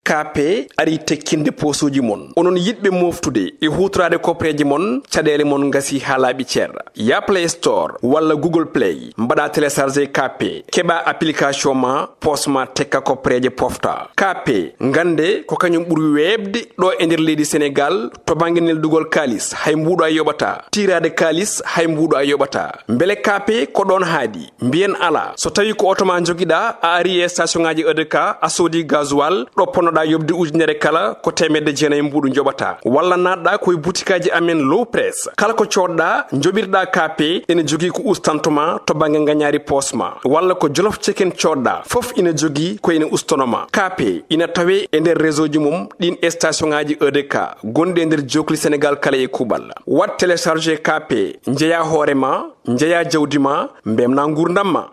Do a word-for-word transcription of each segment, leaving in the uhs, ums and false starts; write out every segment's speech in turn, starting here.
K P ari tekkinde poosuuji mon. Onon yiɗɓe mooftude e huutoraade koppareeje mon, caɗeele mon ngasi haa laaɓi cer. Ya Play Store walla Google Play, mbaɗa télécharger K P, keɓa application ma, poos ma tekka koppareeje pofta. K P, ngannde ko kañum ɓuri weeɓde ɗo e nder leydi Senegaal to bannge neldugol kaalis, hay mbuuɗo a yoɓataa. Tiiraade kaalis, hay mbuuɗo a yoɓataa. Mbele K P ko ɗoon haaɗi? Mbiyen alaa. So tawii ko oto ma njogiɗaa, a ari e station ŋaaji E D K, a soodi gasoil, ɗo ponnoɗaa yoɓde ujunere kala, ko teemedde jeenayi mbuuɗu njoɓataa. Walla naatɗaa ko e butikaaji amen Low Press. Kala ko coodɗaa, njoɓirɗaa K P, ene jogii ko ustanto ma to bannge ngañaari poos ma. Walla ko Jolof Chicken coodɗaa, fof ina jogii ko ene ustono ma. K P ina tawee e nder réseau ji mum ɗiin e station ŋaaji E D K gonɗi e nder jookli Senegaal kala e kuuɓal. Waɗ télécharger K P, njeyaa hoore ma, njeyaa jawdi ma, mbemnaa nguurndam ma.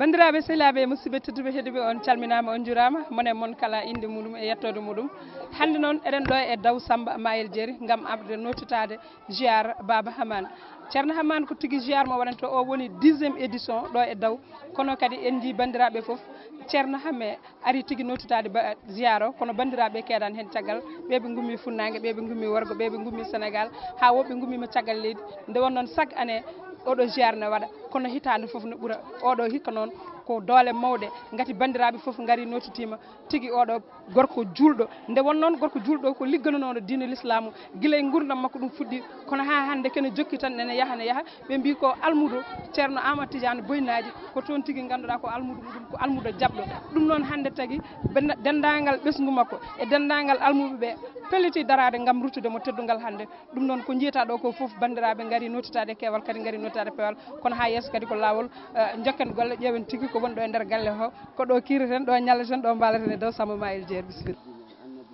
Banndiraaɓe, sehilaaɓe, musidɓe tedduɓe heɗiiɓe, on calminaama, on njuuraama, mon e mon kala innde muɗum e yettoode muɗum. Hannde noon eɗen ɗo e Daw Samba Mayel Jeeri ngam arde nootitaade ziyaara Baaba Haman. Ceerno Haman ko tigi ziyaara mo waɗanta o woni dixième édition ɗo e Daw. Kono kadi en njii banndiraaɓe fof, Ceerno Hamme ari tigi nootitaade ba, ziyaara o, kono banndiraaɓe keedani heen caggal, ɓe ɓe ngummi funnaange, ɓe ɓe ngummi worgo, ɓe ɓe ngummi Senegaal, haa woɓɓe ngummiima caggal leydi. Nde won noon chaque année oɗo ziyaara ne waɗa, kono hitaande fof ne ɓura. Oɗo hikka noon ko doole mawɗe, ngati banndiraaɓe fof ngari nootitiima tigi oɗo gorko juulɗo. Nde won noon gorko juulɗo ko ligganunooɗo diine lislaamu, gila e nguurndam makko ɗum fuɗɗi, kono haa hannde kene jokki tan, ene yaha, ne yaha. Ɓe mbii ko almudo Ceerno Aamadu Tijaani Boynaaji, ko toon tigi ngannduɗaa ko almudo muɗum, ko almudo jaɓɗo. Ɗum noon hannde tagi benda-, denndaangal ɓesngu makko e denndaangal almuɓe ɓe pelliti daraade ngam ruttude mo teddungal hannde. Ɗum noon ko njiyataa ɗo ko fof, banndiraaɓe ngari nootitaade keewal, kadi ngari nootitaade peewal, kono haa yeeso kadi ko laawol. Eh, njokken golle, ƴeewen tigi ko woni ɗo e nder galle o, ko ɗo kiireten, ɗo ñalleten, ɗo mbaalaten e Daw Samba Mayel Jeeri, bisimilla.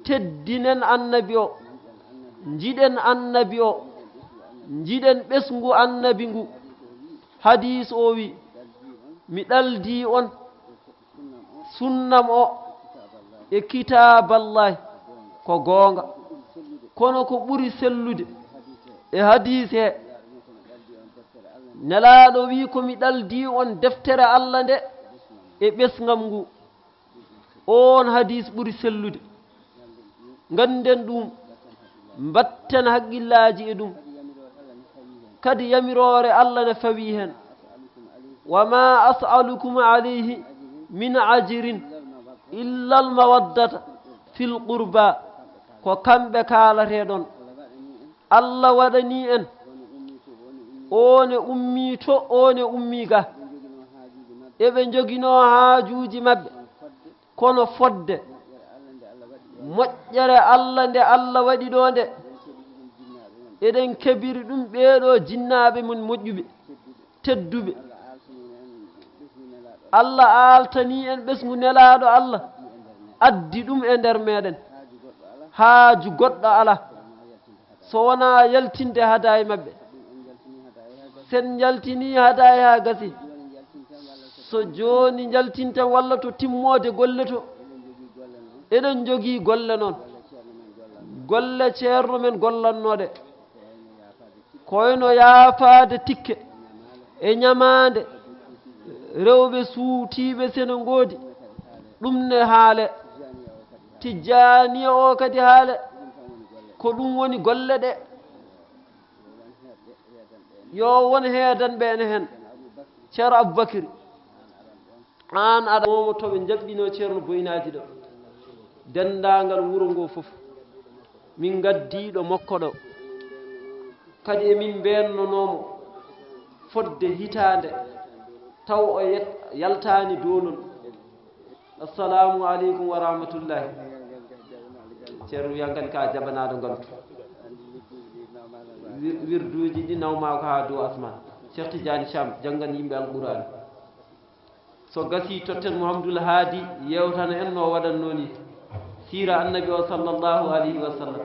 Teddinen Annabi o, njiɗen Annabi o, njiɗen ɓesngu Annabi ngu. Hadiis o wi, mi ɗaldii on sunnam o e kitaaballahi, ko goonga. Kono ko ɓuri sellude e hadiis he, Nelaaɗo wi, ko mi ɗaldii on deftere Allah nde e ɓesngam ngu. Oon hadiis ɓuri sellude. Ngannden ɗum, mbatten haqqillaaji e ɗum. Kadi yamiroore Allah ne fawii heen. "Wa ma as'alukum alayhi min ajrin illa al mawaddata fil qurba." Ko kamɓe kaalatee ɗoon. Allah waɗanii en, oon e ummii to, oon e ummii ga. Eɓe njoginoo haajuuji maɓɓe, kono fodde moƴƴere Allah nde Allah waɗi ɗo nde, eɗen keɓiri ɗum ɓeeɗo jinnaaɓe mum moƴƴuɓe, tedduɓe. Allah aaltanii en ɓesngu Nelaaɗo Allah, addi ɗum e nder meeɗen. Haaju goɗɗo alaa, so wonaa yaltinde hadaya maɓɓe. Sen njaltinii hadaya haa gasi, so jooni njaltinten walla to timmoode golle to. Eɗen njogii golle noon. Golle ceerno men gollannooɗe, ko wayno yaafaade tikke e ñamaande, rewɓe suutiiɓe sene ngoodi, ɗum ne haale. Tijjaaniya o kadi haale, ko ɗum woni golle ɗe. Yo won heedanɓe ene heen. Ceerno Aboubacry, aan aɗa moomo to ɓe njaɓɓinoo Ceerno Boynaaji ɗo. Denndaangal wuro ngoo fof. Min ngaddii ɗo makko ɗo. Kadi emin mbeennonoo mo fodde hitaande, taw o yet-, yaltaani doolol. Assalaamu aleykum wa rahmatullahi. Ceerno wiyan kadi ka jaɓanaaɗo ngantu. Wir-, wirduuji ɗi nawmaa ko haa dow asmaan. Cheikh Tidiane Thiam janngan yimɓe Alqur'aana. So gasii, totten Mouhamadoul Haadi yeewtana en no o waɗannoo nii siira Annabi o, sallallahu alayhi wa sallam.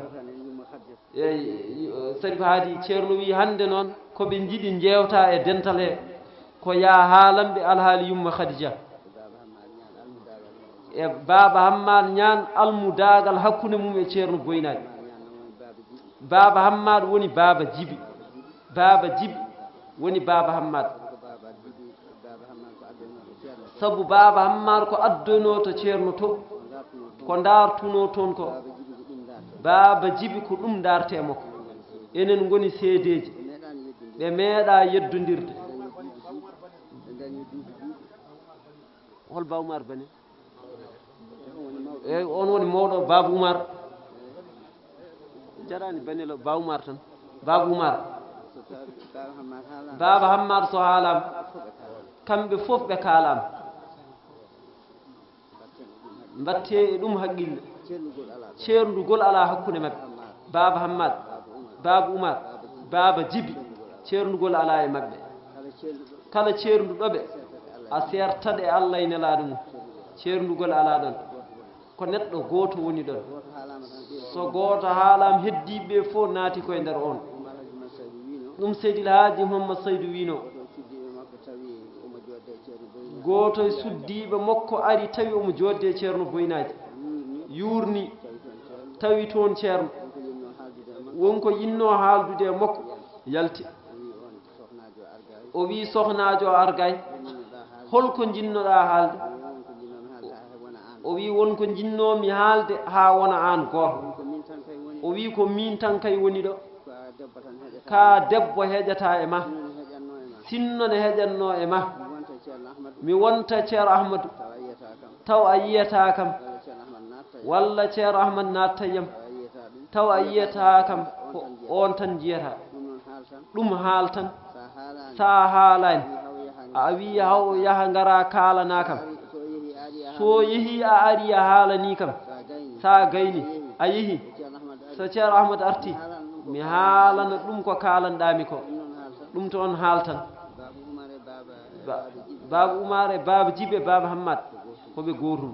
Eey, Sarif Haadi, Ceerno wii hannde noon ko ɓe njiɗi njeewta e dental he, ko yaa haalan ɓe alhaali yumma Khadija. E Baaba Hammaat Ñaan almudaagal hakkunde mum e Ceerno Boynaaji. Baaba Hammaat woni Baaba Jibi. Baaba Jibi woni Baaba Hammaat. Sabu Baaba Hammaat ko addunoo to Ceerno to, ko ndaartunoo toon ko. Baaba Jibi ko ɗum ndaartee makko. Enen ngoni seedeeji. Ɓe meeɗaa yeddondirde. Hol Ba Umar Bane? Eey, on woni mawɗo Baaba Umar. Jaraani Bane lo Ba Umar tan. Baaba Umar. Baaba Hammaat so haalaama, kamɓe fof ɓe kaalaama. Mbaɗtee e ɗum haqqille. Ceerndugol alaa hakkunde maɓɓe. Baaba Hammaat, Baaba Umar, Baaba Jibi, ceerndugol alaa e maɓɓe. Kala ceernduɗo ɓe, a seertat e Allah e Nelaaɗo mum. Ceerndugol alaa ɗoon. Ko neɗɗo gooto woni ɗoon. So gooto haalaama, heddiiɓe ɓe fof naati koye nder oon. Ɗum Seydi El Haaji Muhammad Saydu wiino. Gooto e suddiiɓe makko ari, tawi omo jooɗde e Ceerno Boynaaji. Yuurni, tawi toon Ceerno. Won ko yinnoo haaldude e makko, yalti. O wii, "Sohnaajo, a argaay. Hol ko njiɗnoɗaa haalde?" O wii, "Won ko njiɗnoo-mi haalde haa wona aan gooto." O wii, "Ko miin tan kay woni ɗo." Ka debbo heƴata e ma. Sinno ne heƴatnoo e ma, mi wonta Ceerno Ahmadu, taw a yiyataa kam. Walla Ceerno Ahmad naatta yam, taw a yiyataa kam. Ko oon tan njiyataa. Ɗum haal tan. Sa haalaani, a wii haw yaha ngara kaalanaa kam. So yehii a arii a haalanii kam. Sa gayni, a yehi. So Ceerno Ahmad arti, mi haalana ɗum ko kaalanɗaami ko. Ɗum to on haal tan. Ba-, Baaba Umar e Baaba Jibi e Baaba Hammaat, ko ɓe gootum.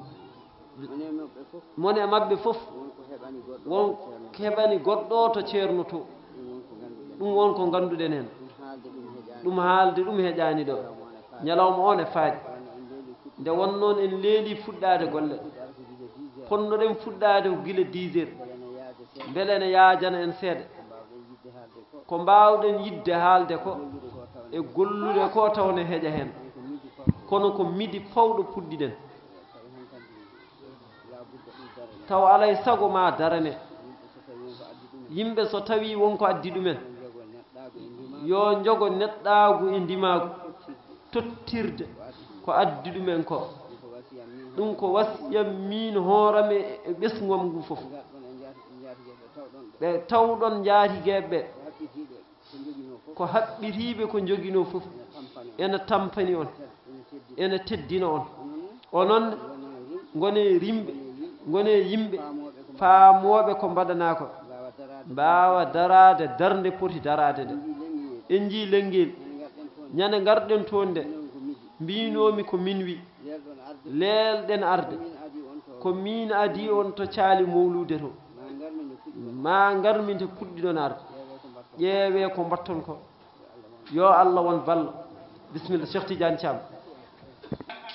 Mone maɓɓe fof, won ko heɓani goɗɗo to Ceerno to. Ɗum won ko ngannduɗen heen. Ɗum haalde ɗum heƴaani ɗo. Ñalawma oon e faade. Nde won noon en leeli fuɗɗaade golle. Ponnoɗen fuɗɗaade ko gila dix heures. Mbele ene yaajana en seeɗa. Ko mbaawɗen yiɗde haalde ko e gollude ko taw ne heƴa heen. Kono ko midi pawɗo puɗɗiɗen. Taw alay sago ma darane. Yimɓe so tawii won ko addi ɗumen, yo njogo neɗɗaagu e ndimaagu, tottirde ko addi ɗumen ko. Ɗum ko wasiyam miin hooram e ɓesngu am ngu fof. Ɓe tawɗon njaatigeeɓe ɓe, ko haɓɓitiiɓe ko njoginoo fof, ena tampani on, ena teddina on. Onon, ngone rimɓe, ngone yimɓe, faamooɓe ko mbaɗanaa ko, mbaawa daraade darnde poti daraade nde. En njii lenngel, ñande ngarɗen toon nde, mbiinoomi ko min wi, leelɗen arde, ko miin adii on to caali mowluude to. Maa ngar min to puɗɗiɗon arde. Ƴeewee ko mbaɗton ko. Yo Allah won ballo. Bisimilla, Cheikh Tidiane Thiam.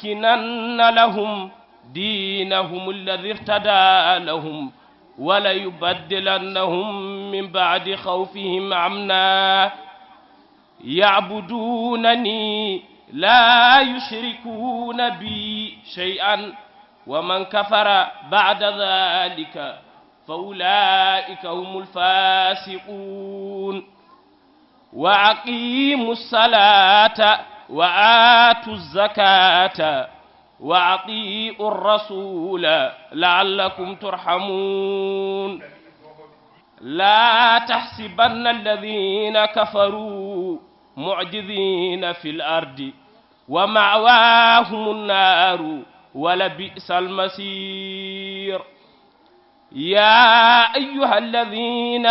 لنمكنن لهم دينهم الذي ارتضى لهم وليبدلنهم من بعد خوفهم أمنا يعبدونني لا يشركون بي شيئا ومن كفر بعد ذلك فأولئك هم الفاسقون. وأقيموا الصلاة وآتوا الزكاة وأطيعوا الرسول لعلكم ترحمون. لا تحسبن الذين كفروا معجزين في الأرض ومأواهم النار ولبئس المصير. يا أيها الذين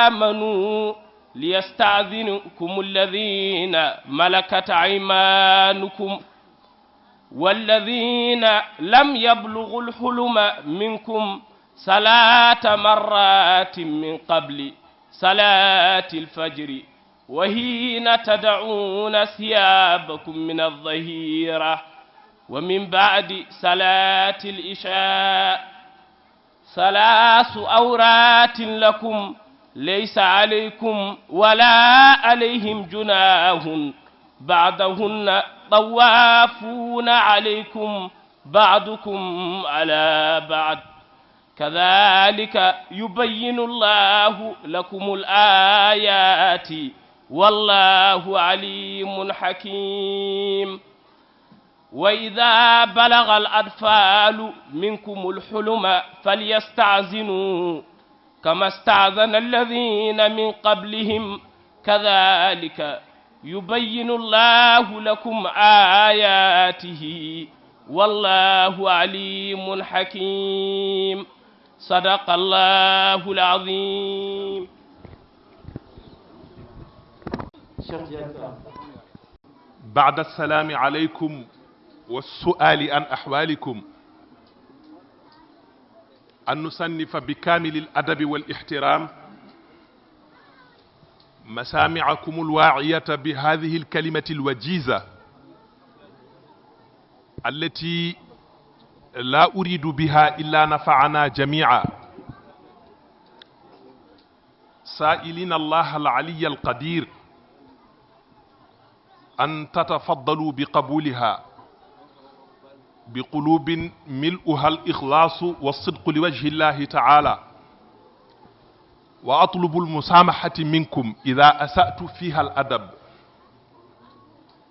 آمنوا ليستأذنكم الذين ملكت أيمانكم والذين لم يبلغوا الحلم منكم ثلاث مرات من قبل صلاة الفجر وحين تضعون ثيابكم من الظهيرة ومن بعد صلاة العشاء ثلاث عورات لكم ليس عليكم ولا عليهم جناح بعدهن طوافون عليكم بعضكم على بعض كذلك يبين الله لكم الآيات والله عليم حكيم. وإذا بلغ الأطفال منكم الحلم فليستأذنوا كما استأذن الذين من قبلهم كذلك يبين الله لكم آياته والله عليم حكيم. صدق الله العظيم. بعد السلام عليكم والسؤال عن أحوالكم، أن نصنف بكامل الأدب والاحترام مسامعكم الواعية بهذه الكلمة الوجيزة التي لا أريد بها إلا نفعنا جميعا، سائلين الله العلي القدير أن تتفضلوا بقبولها بقلوب ملؤها الإخلاص والصدق لوجه الله تعالى، وأطلب المسامحة منكم إذا أسأت فيها الأدب،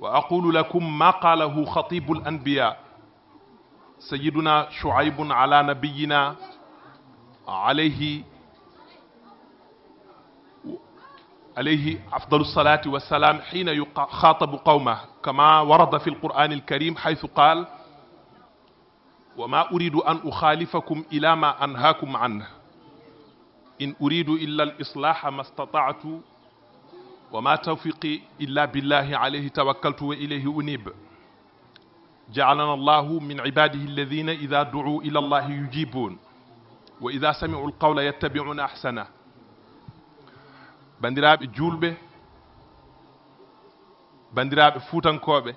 وأقول لكم ما قاله خطيب الأنبياء سيدنا شعيب على نبينا عليه عليه أفضل الصلاة والسلام حين يخاطب قومه، كما ورد في القرآن الكريم حيث قال: وما أريد أن أخالفكم إلى ما أنهاكم عنه، إن أريد إلا الإصلاح ما استطعت، وما توفيقي إلا بالله عليه توكلت وإليه أنيب. جعلنا الله من عباده الذين إذا دعوا إلى الله يجيبون وإذا سمعوا القول يتبعون أحسنه. Banndiraaɓe juulɓe, banndiraaɓe fuutankooɓe,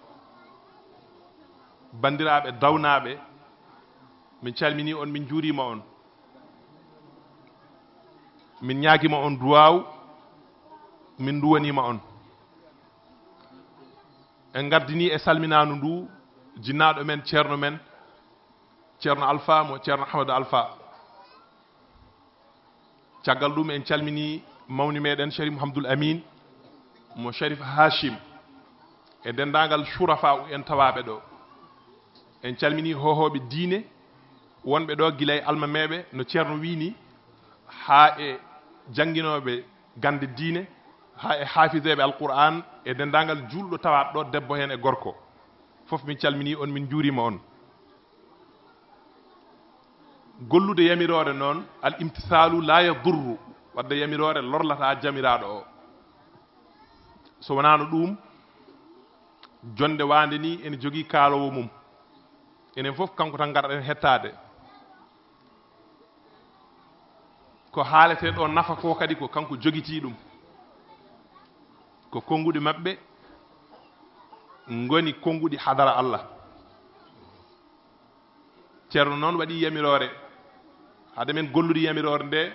banndiraaɓe dawnaaɓe, min calminii on, min njuuriima on, min ñaagiima on duwaaw, min nduwaniima on. En ngardinii e salminaandu ndu jinnaaɗo men, ceerno men, ceerno Alfa mo ceerno Ahmadu Alfa. Caggal ɗum en calminii mawni meɗen Sharif Mouhamadoul Amin mo Sharif Hachim e denndaangal curafa u en tawaaɓe ɗo. En calminii hohooɓe diine wonɓe ɗo gila e almameeɓe no ceerno wiini, haa e jannginooɓe gannde diine, haa e haafideeɓe Alqur'aan e denndaangal juulɗo tawaaɗo ɗo, debbo heen e gorko. Fof min calminii on, min njuuriima on. Gollude yamiroore noon, al imtisaalu laa yadurru, wadde yamiroore lorlataa jamiraaɗo o. So wonaano ɗuum, jonnde waande nii ene jogii kaaloowo mum. Enen fof kanko tan ngarɗen hettaade. Ko haaletee ɗo nafa ko kadi ko kanko jogitii ɗum. Ko konnguɗi maɓɓe ngoni konnguɗi hadara Allah. Ceerno noon waɗii yamiroore Hade men gollude yamiroore nde,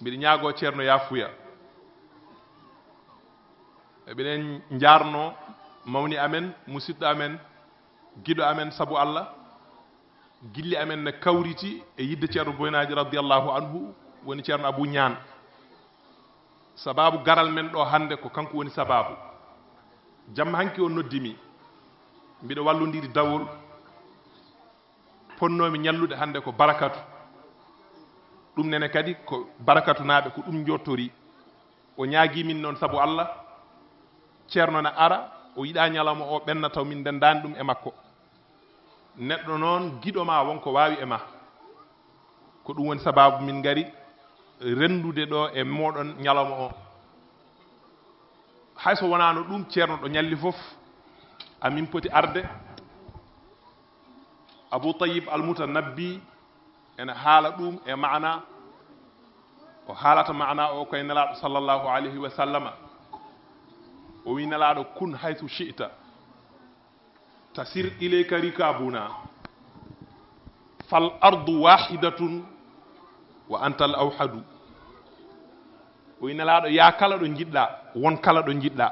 mbiɗa ñaagoo Ceerno yaafuya. Eɓenen njaarno mawni amen, musiɗɗo amen, giɗo amen sabu Allah. Gilli amen ne kawriti e yidde Ceerno Boynaaji radiyallahu anhu, woni Ceerno Abuu Ñaan. Sabaabu garal men ɗo hannde ko kanko woni sabaabu. Jamma hanki o noddi mi, mbiɗo wallondiri dawol. Ponnoomi ñallude hannde ko barakatu. Ɗum nene kadi ko barakatunaaɓe, ko ɗum njottori. O ñaagii min noon sabu Allah, Ceerno na ara, o yiɗaa ñalawma o ɓenna taw min ndenndaani ɗum e makko. Neɗɗo noon, giɗo ma won ko waawi e ma. Ko ɗum woni sabaabu min ngari renndude ɗo e mooɗon ñalawma o. Hay so wonaano ɗum, Ceerno ɗo ñalli fof, amin poti arde. Abuu Tayyib Almutanabbi ene haala ɗum e maana, o haalata maana o koye Nelaaɗo sallallahu alayhi wa sallama. O wi Nelaaɗo: "Kun haythu shi'ta, tasir ilayka rikabuna, fal ardu wahidatun wa anta al awhadu." O wi Nelaaɗo: "Yaa kala ɗo njiɗɗa, won kala ɗo njiɗɗa.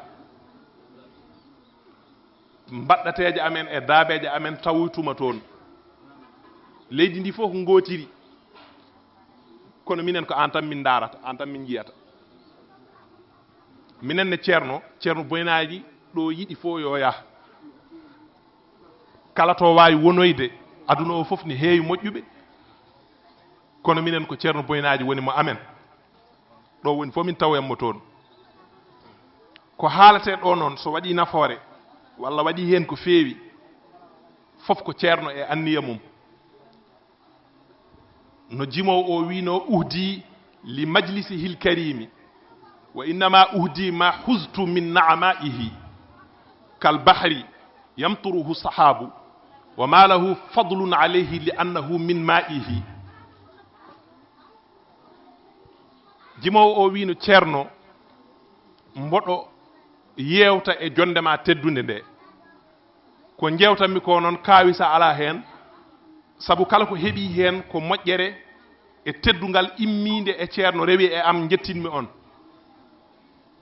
Mbaɗɗateeje amen e daabeeje amen tawoytuma toon. Leydi ndi fof ngootiri, kono minen ko aan tan min ndaarata, aan tan min njiyata." Minen ne Ceerno, Ceerno Boynaaji ɗo yiɗi fof yo yah. Kala to waawi wonoyde, aduna o fof ne heewi moƴƴuɓe. Kono minen ko Ceerno Boynaaji woni mo amen. Ɗo woni fof min tawoyan mo toon. Ko haaletee ɗo noon, so waɗii nafoore, walla waɗii heen ko feewi, fof ko Ceerno e anniya mum. No jimoowo o wiinoo: "Uhdi li majlisihil karimi, wa innama uhdi ma huztu min naamaihi, kal bahri yamturuhu sahabu, wa ma lahu fadlun alayhi li annahu min maihi." Jimoowo o wiino: "Ceerno, mboɗo yeewta e jonnde ma teddunde nde. Ko njeewtanmi ko noon, kaawisa alaa heen, sabu kala ko heɓi heen ko moƴƴere e teddungal immiinde e Ceerno rewi e am, njettinmi on."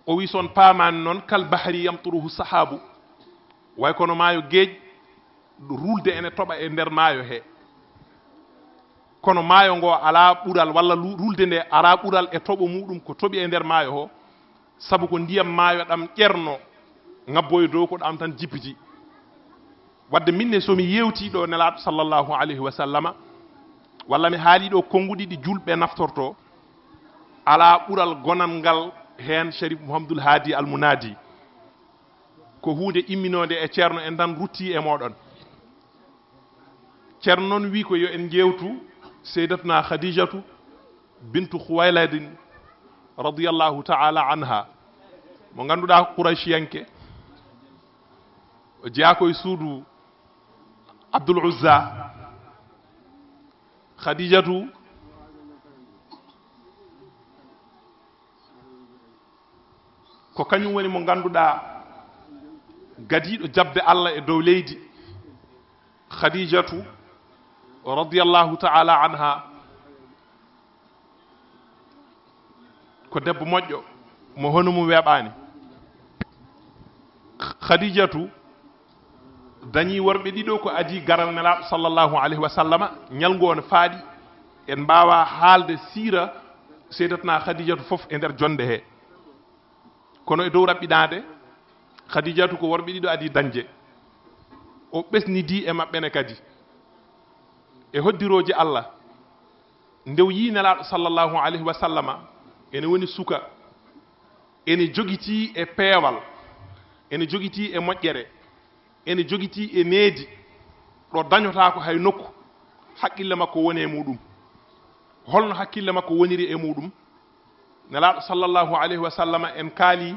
O wi: "So on paamaani noon, kal bahri yamturuhu sahabu, way kono maayo geej, ruulde ene toɓa e nder maayo he. Kono maayo ngo alaa ɓural, walla lu-, ruulde nde alaa ɓural e toɓo muɗum ko toɓi e nder maayo ho, sabu ko ndiyam maayo ɗam ƴerno, ŋabbo e dow ko ɗam tan jippiti. Wadde min ne, so mi yeewtii ɗo Nelaaɗo sallallahu alayhi wa sallama, walla mi haalii ɗo konnguɗi ɗi juulɓe naftorto, alaa ɓural gonal ngal heen, Sharif Muhammadul Haadi Al Munaadi. Ko huunde imminoonde e Ceerno, en tan ruttii e mooɗon." Ceerno noon wi ko yo en njeewtu Seydatuna Khadijatu bintu Khuwayladin radiyallahu ta'ala anha, mo ngannduɗaa ko Qurayshiyanke, o jeyaa ko e suudu Abdul Uzza. Khadijatu ko kañum woni mo ngannduɗaa gadiiɗo jaɓde Allah e dow leydi. Khadijatu radiyallahu ta'ala anha ko debbo moƴƴo, mo hono mum weeɓaani. Khadijatu dañii worɓe ɗiɗo ko adii garal Nelaaɗo sallallahu alayhi wa sallama. Ñalngu on faaɗi, en mbaawaa haalde siira Seydatuna Khadijatu fof e nder jonnde he. Kono e dow raɓɓiɗaade, Khadijatu ko worɓe ɗiɗo adii dañde. O ɓesnidii e maɓɓe ne kadi e hoddirooji Allah. Nde o yii Nelaaɗo sallallahu alayhi wa sallama ene woni suka, ene jogitii e peewal, ene jogitii e moƴƴere, ene jogitii e needi, ɗo dañotaako hay nokku, haqqille makko woni e muɗum. Holno hakkille makko woniri e muɗum? Nelaaɗo sallallahu alayhi wa sallama, en kaali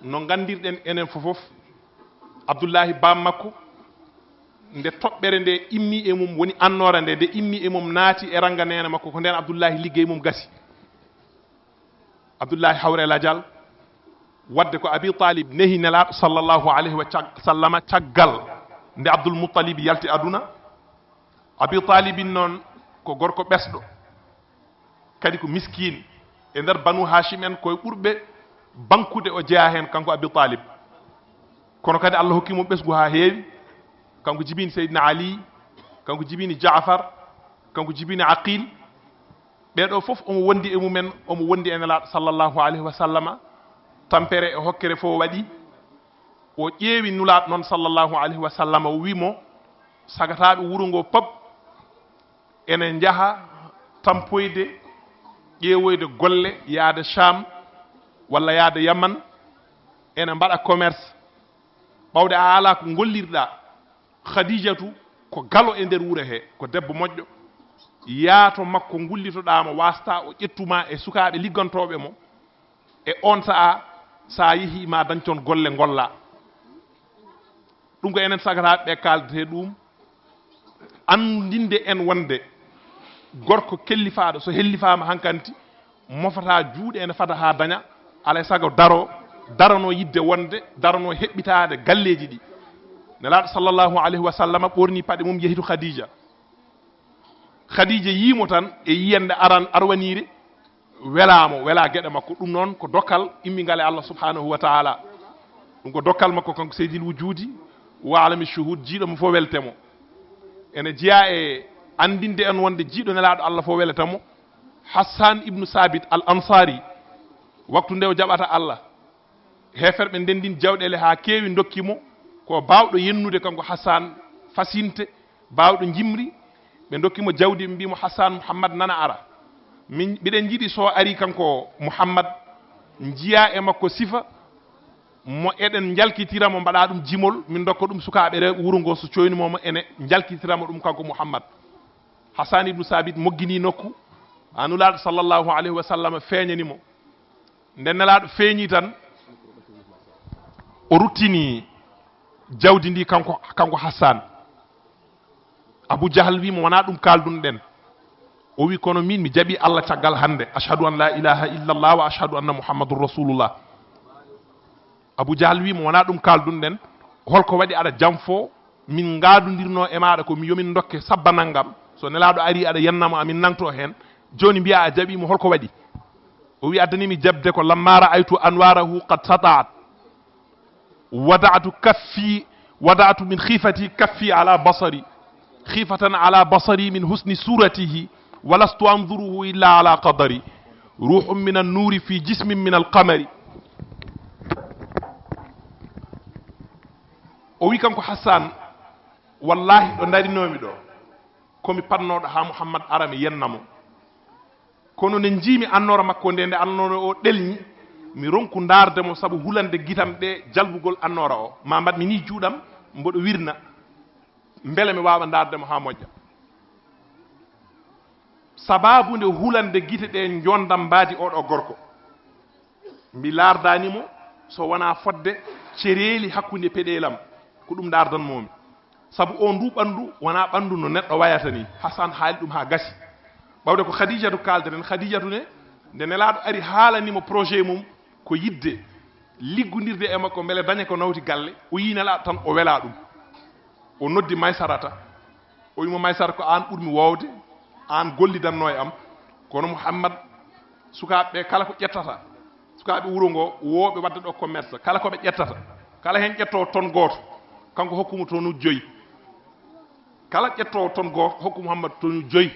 no nganndirɗen enen fofof, Abdullahi baam makko, nde toɓɓere nde immi e mum, woni annoora nde, nde immi e mum naati e rannga neene makko, ko ndeen Abdullahi liggey mum gasi. Abdullahi hawre lajal, wadde ko Abi Talib nehi Nelaaɗo sallallahu alayhi wa cag-, sallama caggal nde Abdul Muttalib yalti aduna. Abi Talibin noon ko gorko ɓesɗo, kadi ko miskiin. E nder Banu Haashim en, ko e ɓurɓe bankude o jeyaa heen, kanko Abi Taalib. Kono kadi Allah hokki mo ɓesngu haa heewi. Kanko jibini Seydina Ali, kanko jibini Jaafar, kanko jibini Aqil. Ɓee ɗoo fof omo wondi e mumen, omo wondi e Nelaaɗo sallallahu alayhi wa sallama. Tampere e hokkere fof waɗi. O ƴeewi Nulaaɗo noon sallallahu alayhi wa sallama, o wi mo, sagataaɓe wuro ngoo pop ene njaha tampoyde, ƴeewoyde golle, yaade Sham walla yaade Yaman, ene mbaɗa commerce. Ɓawde a alaa ko ngollirɗaa, Khadijatu ko galo e nder wuro he, ko debbo moƴƴo. Yaa to makko, ngullitoɗaa mo, waastaa o ƴettu ma e sukaaɓe liggantooɓe mo, e oon sa'a, so a yehii ma dañton golle ngolla. Ɗum ko enen sagataaɓe ɓe kaaldetee ɗum, anndinde en wonde gorko kellifaaɗo, so hellifaama hankanti, mofataa juuɗe ene fada haa daña, alay sago daro, darano yidde wonde, darano heɓɓitaade galleeji ɗi. Nelaaɗo sallallahu alayhi wa sallama ɓorni paɗe mum, yehi to Khadija. Khadija yii mo tan e yiyannde aran arwaniire, welaa mo, welaa geɗe makko. Ɗum noon ko dokkal immingal e Allah subhanahu wa taala. Ɗum ko dokkal makko kanko Seydil Wujudi wa alami shuhud, jiiɗo mo fof welte mo. Ene jeyaa e anndinde en wonde jiiɗo Nelaaɗo Allah fof welata mo. Hassan ibnu Sabit al Ansari, waktu nde o jaɓata Allah, heeferɓe ndendin jawɗeele haa keewi, ndokki mo, ko baawɗo yennude kanko Hassan, fasinte, baawɗo njimri. Ɓe ndokki mo jawdi, ɓe mbii mo, Hassan, Muhammad nana ara. Min, mbiɗen njiɗi so ari kanko Muhammad, njiya e makko sifa mo, eɗen njalkitira mo, mbaɗa ɗum jimol, min ndokka ɗum sukaaɓe rew-, wuro ngo, so coynimo mo, ene njalkitira mo ɗum kanko Muhammad. Hassan ibnu Sabit moggini nokku, a Nulaaɗo sallallahu alayhi wa sallam feeñani mo. Nde Nelaaɗo feeñi tan, o ruttini jawdi ndi kanko, kanko Hassan. Abu Jahal wi mo, wonaa ɗum kaaldunɗen. O wi, kono min mi jaɓi Allah caggal hannde. Ashhadu an la ilaha illallah wa ashhadu anna Muhammadur Rasulullah. Abu Jahal wi mo, wonaa ɗum kaaldunɗen. Holko waɗi aɗa janfo? Min ngaadundirno e maaɗa ko mi, yo min ndokke sabba nanngam. So Nelaaɗo ari aɗa yenna mo, amin nangto heen. Jooni mbiya a jaɓi mo, holko waɗi? O wi, addani mi jaɓde ko lamma ra'aytu anwarahu qad sata'at. Wada'tu kaffi, wada'tu min khifati kaffi ala basari. Khifatan ala basari min husni suratihi. Wa lastu anzuruhu illa ala qadari. Ruhun min an-nuri fi jismin min al-qamari. O wi kanko Hassan, wallahi ɗo ndarinoomi ɗo, ko mi paɗnooɗo haa Muhammad ara mi yenna mo. Kono nde njiimi annoora makko nde, nde annoora o ɗelñi, mi ronku ndaarde mo sabu hulande gitam ɗe jalbugol annoora o. Ma mbaɗ mi ni juuɗam, mboɗo wirna, mbele mi waawa ndaarde mo haa moƴƴa. Sabaabu nde hulande gite ɗe njonndam mbaadi oɗo gorko. Mi laardaani mo so wonaa fodde cereeli hakkunde peɗeelam, ko ɗum ndaardanmoomi. Sabu oo nduu ɓanndu wonaa ɓanndu no neɗɗo wayata nii. Hasan haali ɗum haa gasi. Ɓawde ko Khadijatu kaaldeten, Khadijatu ne, nde Nelaaɗo ari haalani mo projet mum, ko yiɗde liggondirde e makko mbele daña ko nawti galle, o yii Nelaaɗo tan o welaa ɗum. O noddi Maysarata. O wii mo, Maysara, ko aan ɓurmi woowde, aan gollidanno e am. Kono Muhammad, sukaaɓe ɓe kala ko ƴettata, sukaaɓe wuro ngo, wooɓe waɗde ɗo commerce, kala ko ɓe ƴettata, kala heen ƴettoowo ton gooto, kanko hokku mo tonuuji joyi. Kala ƴettoowo ton gooto, hokku Muhammad tonuuji joyi.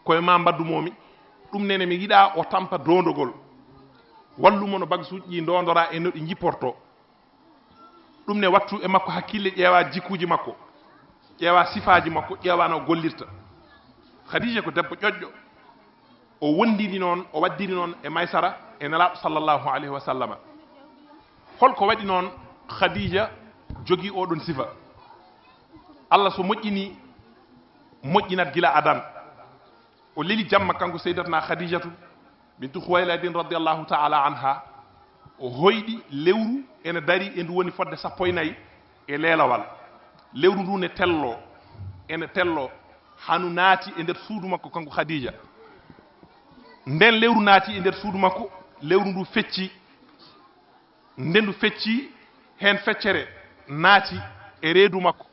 Koye ma mbaddumoomi. Ɗum nene mi yiɗaa o tampa doondogol. Wallu mo no bagasuuji ɗi ndoondora e no ɗi njipportoo. Ɗum ne wattu e makko hakkille, ƴeewa jikkuuji makko, ƴeewa sifaaji makko, ƴeewa no o gollirta. Khadija ko debbo ƴoƴƴo. O wondiri noon, o waddiri noon e Maysara e Nelaaɗo sallallahu alayhi wa sallama. Holko waɗi noon Khadija jogii oɗon sifa? Allah so moƴƴini, moƴƴinat gila adan. O leli jamma kanko Seydatna Khadijatu bintu Khuwayladin radiyallahu ta'ala anha. O hoyɗi lewru ene dari e ndu woni fodde sappo e nayi e leelawal. Lewru ndu ne tello, ene tello, hanu naati e nder suudu makko kanko Khadija. Nden lewru naati e nder suudu makko, lewru ndu fecci. Nde ndu fecci, heen feccere naati e reedu makko.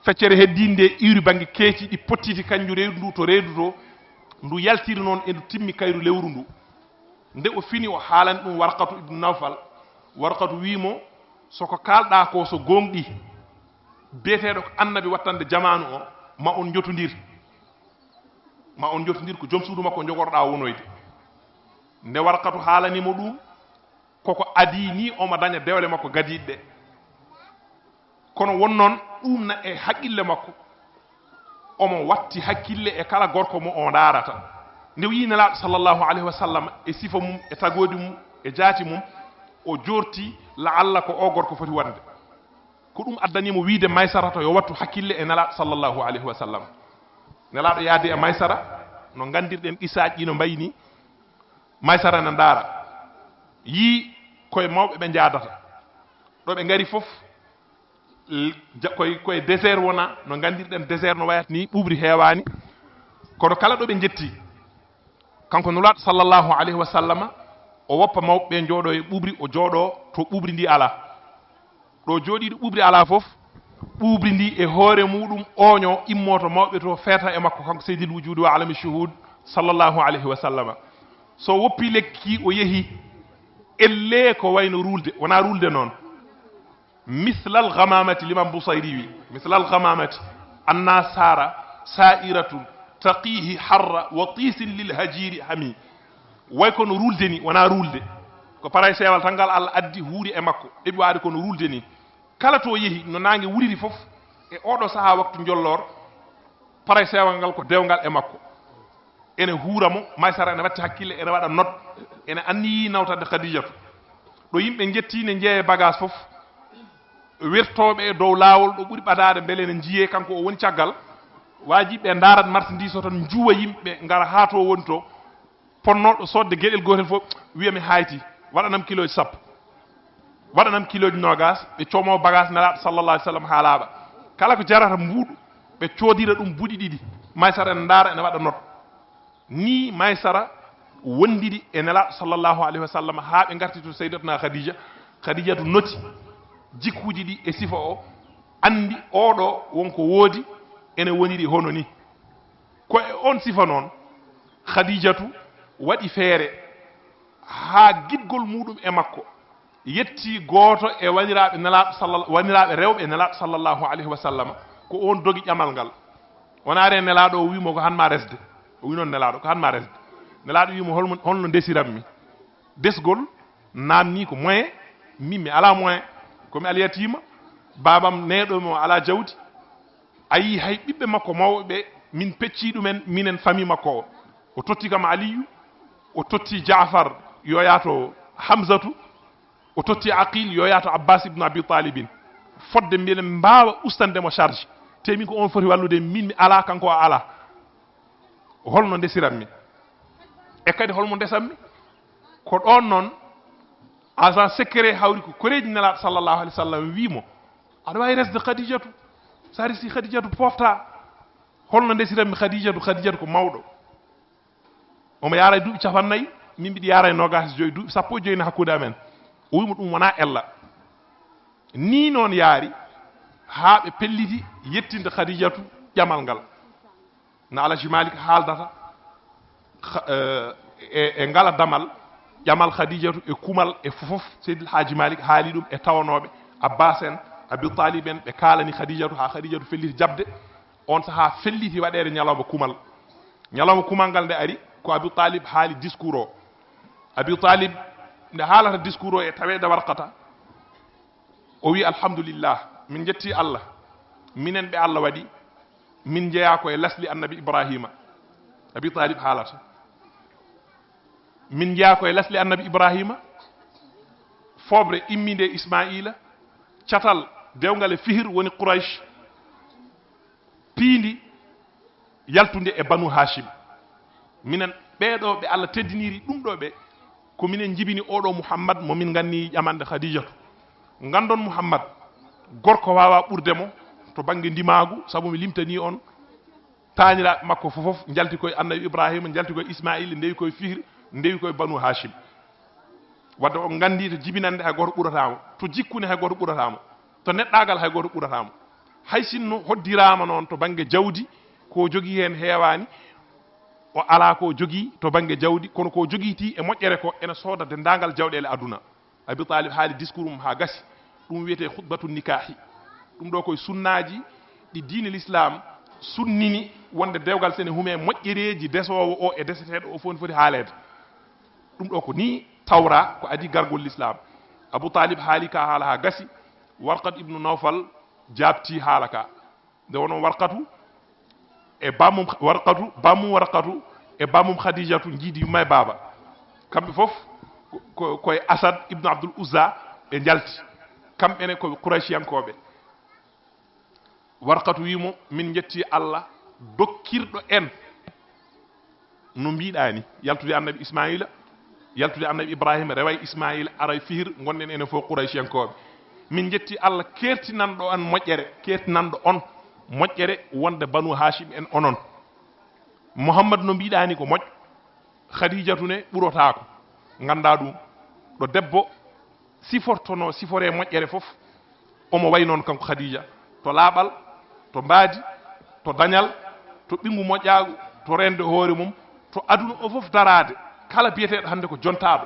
Feccere heddiinde nde iwri bannge keeci ɗi pottiti, kanjum reedu ndu to reedu to, ndu yaltiri noon e ndu timmi kayru lewru ndu. Nde o fini, o haalani ɗum Warqatu ibnu Nawfal. Warqatu wii mo, "So ko kaalɗaa ko so goongɗi, biyeteeɗo ko annabi wattande jamaanu o, ma on njotondir. Ma on njotondir, ko jom suudu makko njogorɗaa wonoyde." Nde Warqatu haalani mo ɗum, koko adii nii omo daña dewle makko gadiiɗe ɗe. Kono won noon ɗum na e haqqille makko, omo watti hakkille e kala gorko mo o ndaarata. Nde o yii Nelaaɗo sallallahu alayhi wa sallam e sifa mum, e tagoodi mum, e jaati mum, o joorti la'alla ko o gorko foti wonde. Ko ɗum addani mo wiide Maysarata yo wattu hakkille e Nelaaɗo sallallahu alayhi wa sallam. Nelaaɗo yaadi e Maysara, no nganndirɗen qissaaji ɗi no mbayi nii. Maysara ene ndaara, yii koye mawɓe ɓe njaadata. Ɗo ɓe ngari fof, l-, ja-, koye, koye désert wona, no nganndirɗen désert no wayata ni, ɓuuɓri heewaani. Kono kala ɗo ɓe njetti, kanko Nulaaɗo sallallahu alayhi wa sallama, o woppa mawɓe ɓe njooɗo e ɓuuɓri, o jooɗo to ɓuuɓri ndi alaa. Ɗo jooɗiiɗo ɓuuɓri alaa fof, ɓuuɓri ndi e hoore muɗum ooño, immo to mawɓe to, feeta e makko, kanko Seydil Wujuudi wa Alami Shuhuud sallallahu alayhi wa sallama. So woppi lekki, o yehi, ellee ko wayno ruulde, wonaa ruulde noon. Mislal ghamamati, Limam Busayri wi, mislal ghamamati, anna sara sa'iratun taqihi harra wa tisin lil hajiri hami. Way kono ruulde ni, wonaa ruulde. Ko paray seewal tan ngal Allah addi huuri e makko, ɗeɓi waade kono ruulde ni. Kala to yehi, no naange wuriri fof, e oɗo sahaa waktu njolloor, paray seewal ngal ko dewngal e makko. Ene huura mo, Maysara ene watti hakkille, ene waɗa not, ene anniyi nawtande Khadijatu. Ɗo yimɓe njetti ne njeeya bagage fof, wertooɓe e dow laawol ɗo ɓuri ɓadaade mbele ne njiyee kanko o woni caggal. Waajiɓe ndaarat marchandise o tan, njuwa yimɓe ngara haa to woni to. Ponnooɗo soodde geɗel gootel fof wiya mi haayti, waɗanam kilooji sappo, waɗanam kilooji noogaas, ɓe coomoo bagaas Nelaaɗo sallallahu alayhi wa sallam haa laaɓa. Kala ko jarata mbuuɗu, ɓe coodira ɗum buuɗi ɗiɗi, Maysara ene ndaara, ene waɗa not. Nii Maysara wondiri e Nelaaɗo sallallahu alayhi wa sallam haa ɓe ngarti to Seydatuna Khadija. Khadijatu noti jikkuuji ɗi e sifa o, anndi oɗo won ko woodi, ene woniri hono ni. Ko e on sifa noon, Khadijatu waɗi feere haa giɗgol muɗum e makko yetti gooto e waniraaɓe Nelaaɗo sallal-, waniraaɓe rewɓe Nelaaɗo sallallahu alayhi wa sallam, ko oon dogi ƴamal ngal. Wonaa re Nelaaɗo o wii mo ko han ma resde. O wii noon Nelaaɗo ko han ma resde. Nelaaɗo wii mo holmo, holno ndesiranmi? Desgol naamnii ko moyen, min mi alaa moyen. Ko mi alyatiima, baabam neeɗo mo alaa jawdi. A yii hay ɓiɓɓe makko mawɓe ɓe, min peccii ɗumen, minen famille makko o. O totti kam Aliyu, o totti Jaafar, yo yaato Hamzatu, o totti Aqil, yo yaato Abbas ibnu Abi Talibin. Fodde mbiɗen mbaawa ustannde mo charge. Te min ko on foti wallude, min mi alaa, kanko o alaa. Holno ndesiranmi? E kadi holmo ndesanmi? Ko ɗoon noon, agent secret hawri ko koreeji Nelaaɗo sallallahu alayhi wa sallam wii mo, "Aɗa waawi resde Khadijatu. So a resii Khadijatu, pooftaa." Holno ndesiranmi Khadijatu? Khadijatu ko mawɗo. Omo yaara e duuɓi capannayyi, min mbiɗi yaara e noogaas e joyi, duuɓi sappo e joyi ne hakkunde amen. O wii mo ɗum wonaa ella. Nii noon yaari haa ɓe pelliti yettinde Khadijatu ƴamal ngal. No Alhaji Malik haaldata, kha-, eh, e, e ngala damal, ƴamal Khadijatu e kumal e fofof, Seydil Haaji Malik haali ɗum e tawanooɓe, Abbas en, Abi Talib en, ɓe kaalani Khadijatu haa Khadijatu felliti jaɓde. On sahaa felliti waɗeede ñalawma kumal. Ñalawma kumal ngal nde ari, ko Abi Talib haali discours o. Abi Talib nde haalata discours o e taweede Warqata, o wi, "Alhamdulillah, min njetti Allah, minen ɓe Allah waɗi, min njeyaa ko e lasli Annabi Ibrahima." Abi Talib haalata, "Min njeyaa ko e lasli Annabi Ibrahima, fooɓre imminde e Ismaila, catal dewngal e Fihir woni Quraysh, piindi yaltunde e Banu Hashim. Minen ɓeeɗo ɓe Allah teddiniri ɗum ɗo ɓe, ko minen njibini oɗo Muhammad mo min nganni ƴamande Khadijatu. Ngandon Muhammad, gorko waawa ɓurde mo to bannge ndimaagu, sabu mi limtani on, taaniraaɓe makko fofof njalti koye Annabi Ibrahima, njalti koye Ismaila, ndewi koye Fihir, ndewi koye Banu Hashim. Wadde on nganndi to jibinande hay gooto ɓurataa mo, to jikkunde hay gooto ɓurataa mo, to neɗɗaagal hay gooto ɓurataa mo." Hay sinno hoddiraama noon to bannge jawdi, ko jogii heen heewaani, o alaa ko jogii to bannge jawdi, kono ko jogii ti e moƴƴere ko ene sooda denndaangal jawɗeele aduna. Abi Talib haali discours mum haa gasi. Ɗum wiyetee khutbatu nikaahi. Ɗum ɗo koye sunnaaji ɗi diine l'islam sunnini, wonde dewgal sene hume moƴƴereeji desoowo o e deseteeɗo o fof ne foti haaleede. Ɗum ɗo ko ni tawra ko adii gargol l'islam. Abu Talib haali ka haala haa gasi. Warqat ibnu Nawfal jaabti haala ka. Nde wonno Warqatu e bammum, Warqatu, bammum Warqatu e bammum Khadijatu njiidi yumma e baaba. Kamɓe fof ko, ko, koye Asad ibnu Abdul Uzza ɓe njalti. Kamɓe ne ko Qurayshiyankooɓe. Warqatu wii mo, "Min njetti Allah dokkirɗo en no mbiɗaa ni, yaltude Annabi Ismaila, yaltude Annabi Ibrahima, rewa e Ismaila, ara e Fihir, ngonɗen enen fof Qurayshiyankooɓe. Min njetti Allah keertinanɗo on moƴƴere, keertinanɗo on moƴƴere wonde Banu Hashim en onon. Muhammad no mbiɗaa ni ko moƴƴo." Khadijatu ne ɓurotaako. Nganndaa ɗum, ɗo debbo sifortonoo siforee moƴƴere fof, omo wayi noon kanko Khadija, to laaɓal, to mbaadi, to dañal, to ɓinngu moƴƴaagu, to reende hoore mum, to aduna o fof daraade. Kala biyeteeɗo hannde ko jontaaɗo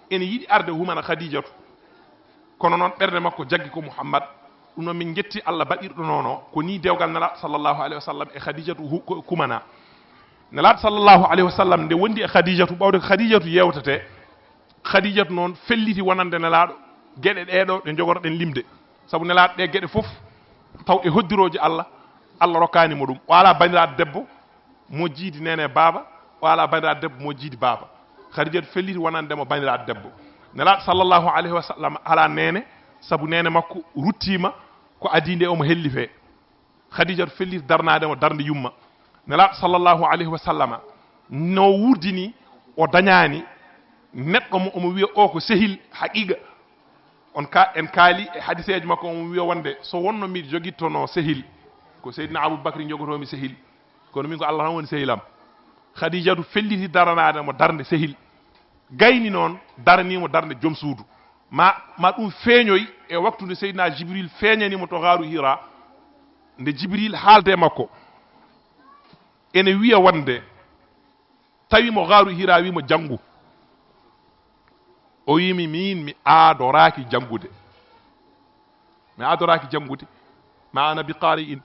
ene yiɗi arde humana Khadijatu. Kono noon ɓernde makko jaggi ko Muhammad. Ɗum noon min njetti Allah baɗirɗo noon o, ko ni dewgal Nelaaɗo sallallahu alayhi wa sallam e Khadijatu hu-, ko-, kumana. Nelaaɗo sallallahu alayhi wa sallam nde wondi e Khadijatu, ɓawde ko Khadijatu yewtetee, Khadijatu noon felliti wonande Nelaaɗo geɗe ɗee ɗo ɗe njogorɗen limde. Sabu Nelaaɗo ɗee geɗe fof taw e hoddirooji Allah, Allah rokkaani mo ɗum. O alaa banndiraaɗo debbo mo jiidi neene e baaba, o alaa banndiraaɗo debbo mo jiidi baaba. Khadijatu felliti wonande mo banndiraaɗo debbo. Nelaaɗo sallallahu alayhi wa sallam alaa neene, sabu neene makko ruttiima ko adii nde omo hellifee. Khadijatu felliti darnaade mo darnde yumma. Nelaaɗo sallallahu alayhi wa sallama no wuurdini, o dañaani neɗɗo mo omo wiya o ko sehil haqiqa. On ka, en kaali e hadiseeji makko, omo wiya wonde so wonno miɗo jogittono sehil, ko Seydina Abu Bakri jogotoomi sehil, kono min ko Allah tan woni sehilam. Khadijatu felliti daranaade mo darnde sehil. Gayni noon daranii mo darnde joom suudu. Ma, ma ɗum feeñoy e waktu nde Seydina Jibril feeñani mo to gaaru Hira. Nde Jibril haalde e makko, ene wiya wonde tawi mo gaaru Hira, wi mo, "Janngu." O wiimi, "Miin mi aadoraaki janngude. Mi aadoraaki janngude. Ma ana bi qaari'in."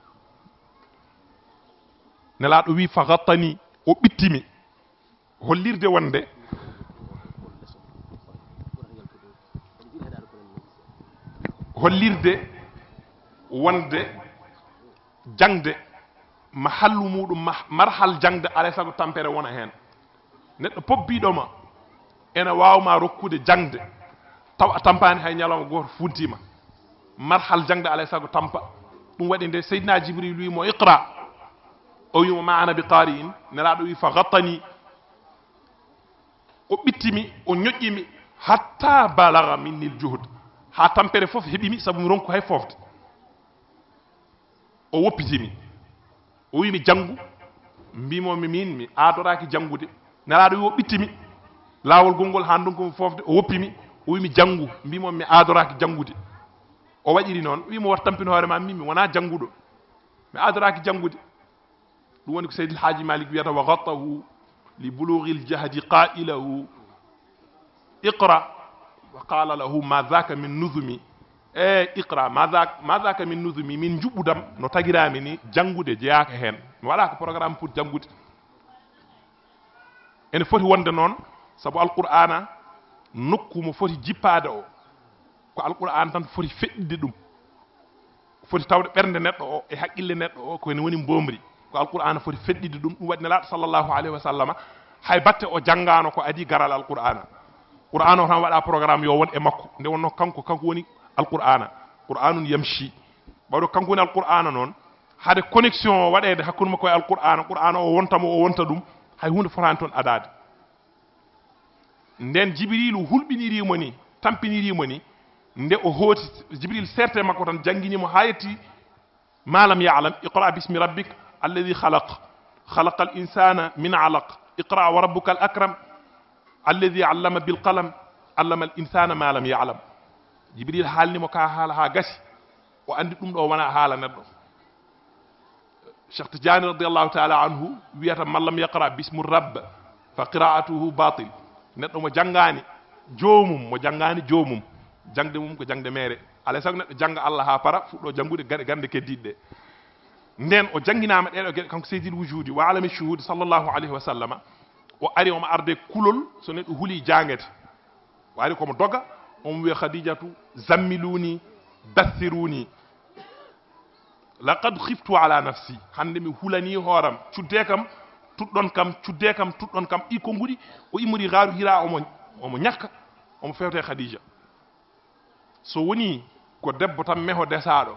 Nelaaɗo wi, "Fa ghattani." O ɓittimi. Hollirde wonde, hollirde wonde jaŋde, mahallu muɗum, ma-, marhal jaŋde, alay sago tampere wona heen. Neɗɗo pobbiiɗo ma ene waawa ma rokkude jaŋde, taw a tampaani hay ñalawma gooto funtiima. Marhal jaŋde alay sago tampa. Ɗum waɗi nde Seydina Jibril wi mo, "Iqra." O wi mo, "Ma ana bi qari'in." Nelaaɗo wi, "Fa ghattani." O ɓittimi, o ñoƴƴimi, hatta balaga minni l juhd. Haa tampere fof heɓimi, sabu mi ronku hay foofde. O woppitimi. O wi mi, "Janngu." Mbimo mi, "Min mi aadoraaki janngude." Nelaaɗo wi o ɓittimi. Laawol gongol haa ndonku mi foofde, o woppimi. O wi mi, "Janngu." Mbimo mi, "Mi aadoraaki janngude." O waɗiri noon, wi mo, "Wat tampin hoore ma, min mi wonaa jannguɗo. Mi aadoraaki janngude." Ɗum woni ko Seydil Haaji Malik wiyata, "Wa ghattahu li bulughil jahdi qailahu, iqra, wa qala lahu, ma dhaka min nuzumi." E iqra, ma dhak-, ma dhaka min nuzumi, min njuɓɓudam no tagirami ni, janngude jeyaaka heen. Mi waɗaaka programme pour janngude. Ene foti wonde noon, sabu Alqur'aana nokku mo foti jippaade o, ko Alqur'aana tan foti feɗɗinde ɗum. Foti tawde ɓernde neɗɗo o e haqqille neɗɗo o ko ene woni mboomri. Ko Alqur'aana foti feɗɗinde ɗum. Ɗum waɗi Nelaaɗo sallallahu alayhi wa sallama, hay batte o janngaano ko adii garal Alqur'aana. Qur'aana o tan waɗa programme yo won e makko. Nde wonno kanko, kanko woni Alqur'aana. Qur'aanun yamshi. Ɓawɗo kanko woni Alqur'aana noon, hade connexion o waɗeede hakkunde makko e Alqur'aana, Qur'aana o wonta mo, o wonta ɗum, hay huunde fotaani toon adaade. Nden Jibriilu hulɓiniri mo ni, tampiniri mo ni, nde o hooti, Jibriil seerte makko tan, janngini mo haa yetti, "Ma lam ya'lam, iqra bismi rabbik alladi khalaq, khalaqal insana min alaq, iqra wa rabbukal akram, alladi allama bil qalam, allama al insana ma lam ya'lam." Jibriil haalni mo ka haala haa gasi, o anndi ɗum ɗo wona haala neɗɗo. Cheikh Tidiane radiallahu taala anhu wiyata: "Man lam yaqra bismu rabb fa qiraatuhu batil." Neɗɗo mo janngaani joomum, mo janngaani joomum, jaŋde mum ko jaŋde meere. Alaa e sago neɗɗo jannga Allah haa para, fuɗɗo janngude gaɗe gannde keddiiɗe ɗe. Nden o jannginaama ɗeeɗo geɗe, kanko Seydil Wujuudi wa Alami Shuhuudi sallallahu alayhi wa sallama, o ari omo arde kulol, so neɗɗo huli jaangete. O ari komo doga, omo wiya: "Khadijatu, zammiluni, dathiruni. Laqad khiftu ala nafsi. Hannde mi hulanii hooram. Cuddee kam, tuɗɗon kam, cuddee kam, tuɗɗon kam." Ɗi konnguɗi, o immori gaaru Hira, omo, omo ñakka, omo fewta e Khadija. So woni ko debbo tan meho desaaɗo,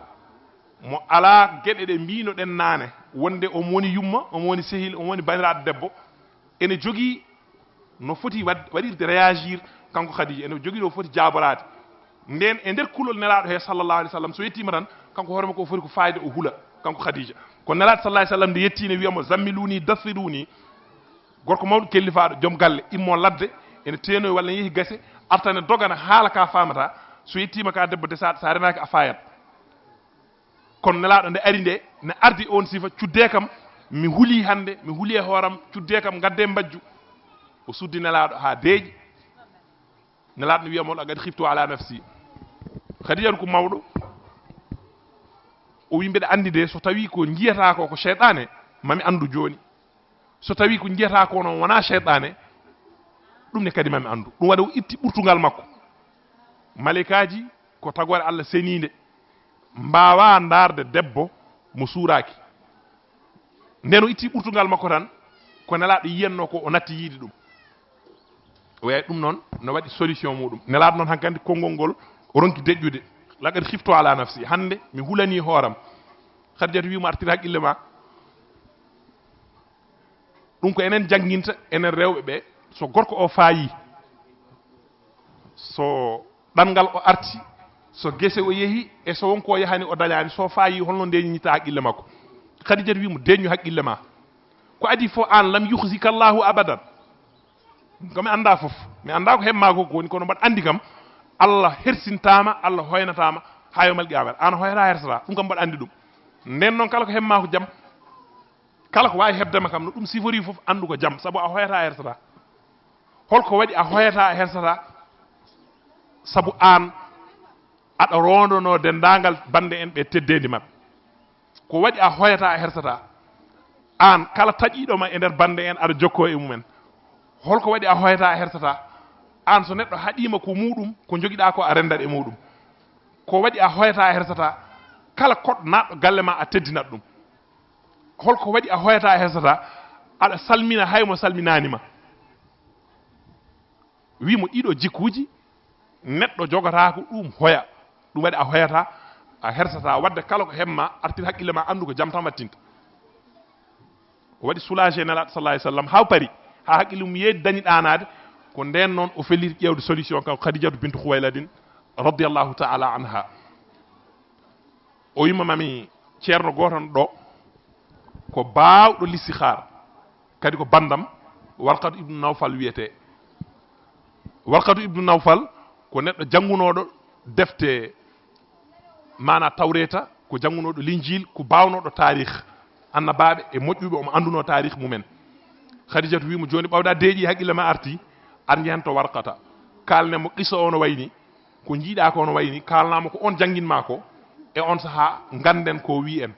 mo alaa geɗe ɗe mbiino ɗen naane, wonde omo woni yumma, omo woni sehil, omo woni baniraaɗo debbo, ene jogii no foti wad-, waɗirde, réagir, kanko Khadija, ene jogii no foti jaaboraade. Nden e nder kulol Nelaaɗo he, sallallahu alayhi wa sallam, so yettiima tan, kanko hoore makko o foti ko faayde o hula, kanko Khadija. Ko Nelaaɗo, sallallahu alayhi wa sallam, nde yettii ne wiya mo: "Zammiluni, dathiruni." Gorko mawɗo kellifaaɗo, joom galle, immo ladde, ene teenoyi walla ne yehi gase, arta ne dogana haala ka faamata. So yettiima ka debbo desaaɗo, so a renaaki a faayat. Kono Nelaaɗo nde ari nde, ne ardi on sifa: "Cuddee kam, mi hulii hannde, mi hulii e hooram, cuddee kam, ngaddee mbajju." O suddi Nelaaɗo haa deeƴi. Nelaaɗo ne wiya mo: "Laqad khiftu ala nafsi." Khadijatu ko mawɗo. O wi: "Mbeɗa anndi de, so tawii ko njiyataa ko, ko seyɗaane, mami anndu jooni. So tawii ko njiyataa ko noon wonaa seyɗaane, ɗum ne kadi mami anndu." Ɗum waɗi o itti ɓurtungal makko. Malaykaaji ko tagoore Allah seniinde, mbaawaa ndaarde debbo mo suuraaki. Nden o itti ɓurtungal makko tan, ko Nelaaɗo yiyannoo ko, o natti yiide ɗum. O wiya ɗum noon no waɗi solution muɗum. Nelaaɗo noon hankandi konngol ngol o ronki deƴƴude: "Laqad khiftu ala nafsi." Hannde mi hulanii hooram. Khadijatu wi mo: "Artir haqqille ma." Ɗum ko enen jannginta, enen rewɓe ɓe, so gorko o faayii, so ɗanngal o arti, so gese o yehi, e so won ko o yahani o dañaani, so faayii, holno ndeññitta haqqille makko? Khadijatu wi mo: "Deññu haqqille ma. Ko adii fof aan, lam yukhzika Allahu abadan." Ko mi annda fof, mi annda ko hemma ko woni, kono mbaɗa anndi kam, Allah hersintaama, Allah hoynataama haa yawmal qiyamata. Aan a hoyata, a hersataa, ɗum kam mbaɗa anndi ɗum. Nden noon, kala ko hemma ko jam, kala ko waawi heɓde ma kam, no ɗum sifori fof, anndu ko jam, sabu a hoyata, a hersataa. Holko waɗi a hoyata, a hersataa? Sabu aan aɗa roondonoo denndaangal bannde en ɓe teddeendi maɓɓe. Ko waɗi a hoyata, a hersataa? Aan, kala taƴiiɗo ma e nder bannde en, aɗa jokkoo e mumen. Holko waɗi a hoyata, a hersataa? Aan, so neɗɗo haɗiima ko muuɗum, ko njogiɗaa ko, a renndat e muuɗum. Ko waɗi a hoyata, a hersataa? Kala koɗ naatɗo galle ma, a teddinat ɗum. Holko waɗi a hoyata, a hersataa? Aɗa salmina hay mo salminaani ma. Wi mo ɗiɗo jikkuuji neɗɗo jogataa ko ɗum hoya. Ɗum waɗi a hoyata, a hersataa. Waɗde kala ko hemma, artir haqqille ma, anndu ko jam tan wattinta. O waɗi soulagé Nelaaɗo, sallallahu alayhi wa sallam, haa o pari, haa haqqille mum yeedi, dañi ɗaanaade. Ko ndeen noon o felliti ƴeewde solution, kanko Khadijatu bintu Khuwayladin, radiyallahu ta'ala anha. O wima mami ceerno gooto ɗo, ko baawɗo listihaara, kadi ko banndam, Warqatu ibnu Nawfal wiyetee. Warqatu ibnu Nawfal ko neɗɗo janngunooɗo defte, maanaa Tawreeta, ko janngunooɗo Linjiil, ko baawnooɗo taarih annabaaɓe e moƴƴuɓe, omo anndunoo taarih mumen. Khadijatu wi mo: "Jooni, ɓawɗa deeƴi, haqqille ma arti, ar njehen to Warqata, kaalnen mo qissa o no wayni, ko njiiɗaa ko no wayni, kaalnaa mo ko on janngin maa ko, e on sahaa ngannden ko o wii en."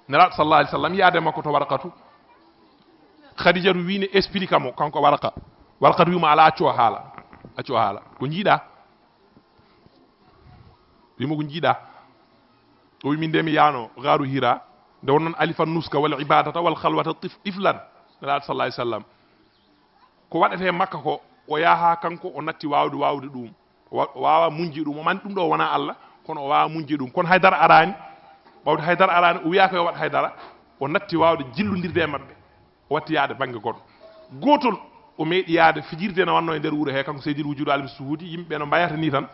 Nelaaɗo, sallallahu alayhi wa sallam, yaade makko to Warqatu. Khadijatu wi ne explique mo, kanko Warqa. Warqatu wi mo: "Alaa, accu o haala. Accu o haala. Ko njiiɗaa?" Wi mo: "Ko njiiɗaa?" O wi: "Min de mi yaano gaaru Hira, nde wonnon alifan nuska wal ibadata wal khalwata tif-, tiflan." Nelaaɗo, sallallahu alayhi wa sallam, ko waɗetee Makka ko, o yaha kanko, o natti waawde, waawde ɗum. O wa-, o waawa muñje ɗum. O mani ɗum ɗo wonaa Allah, kono o waawa muñje ɗum. Kono haydara araani, ɓawde haydara araani, o wiyaaka yo waɗ haydara. O natti waawde jillondirde e maɓɓe. O watti yaade bannge goɗɗo. Gootol, o meeɗi yaade fijirde no wannoo e nder wuro he, kanko Seydil Wujuudu Alami Suhuudi, yimɓe ɓe no mbayata ni tan,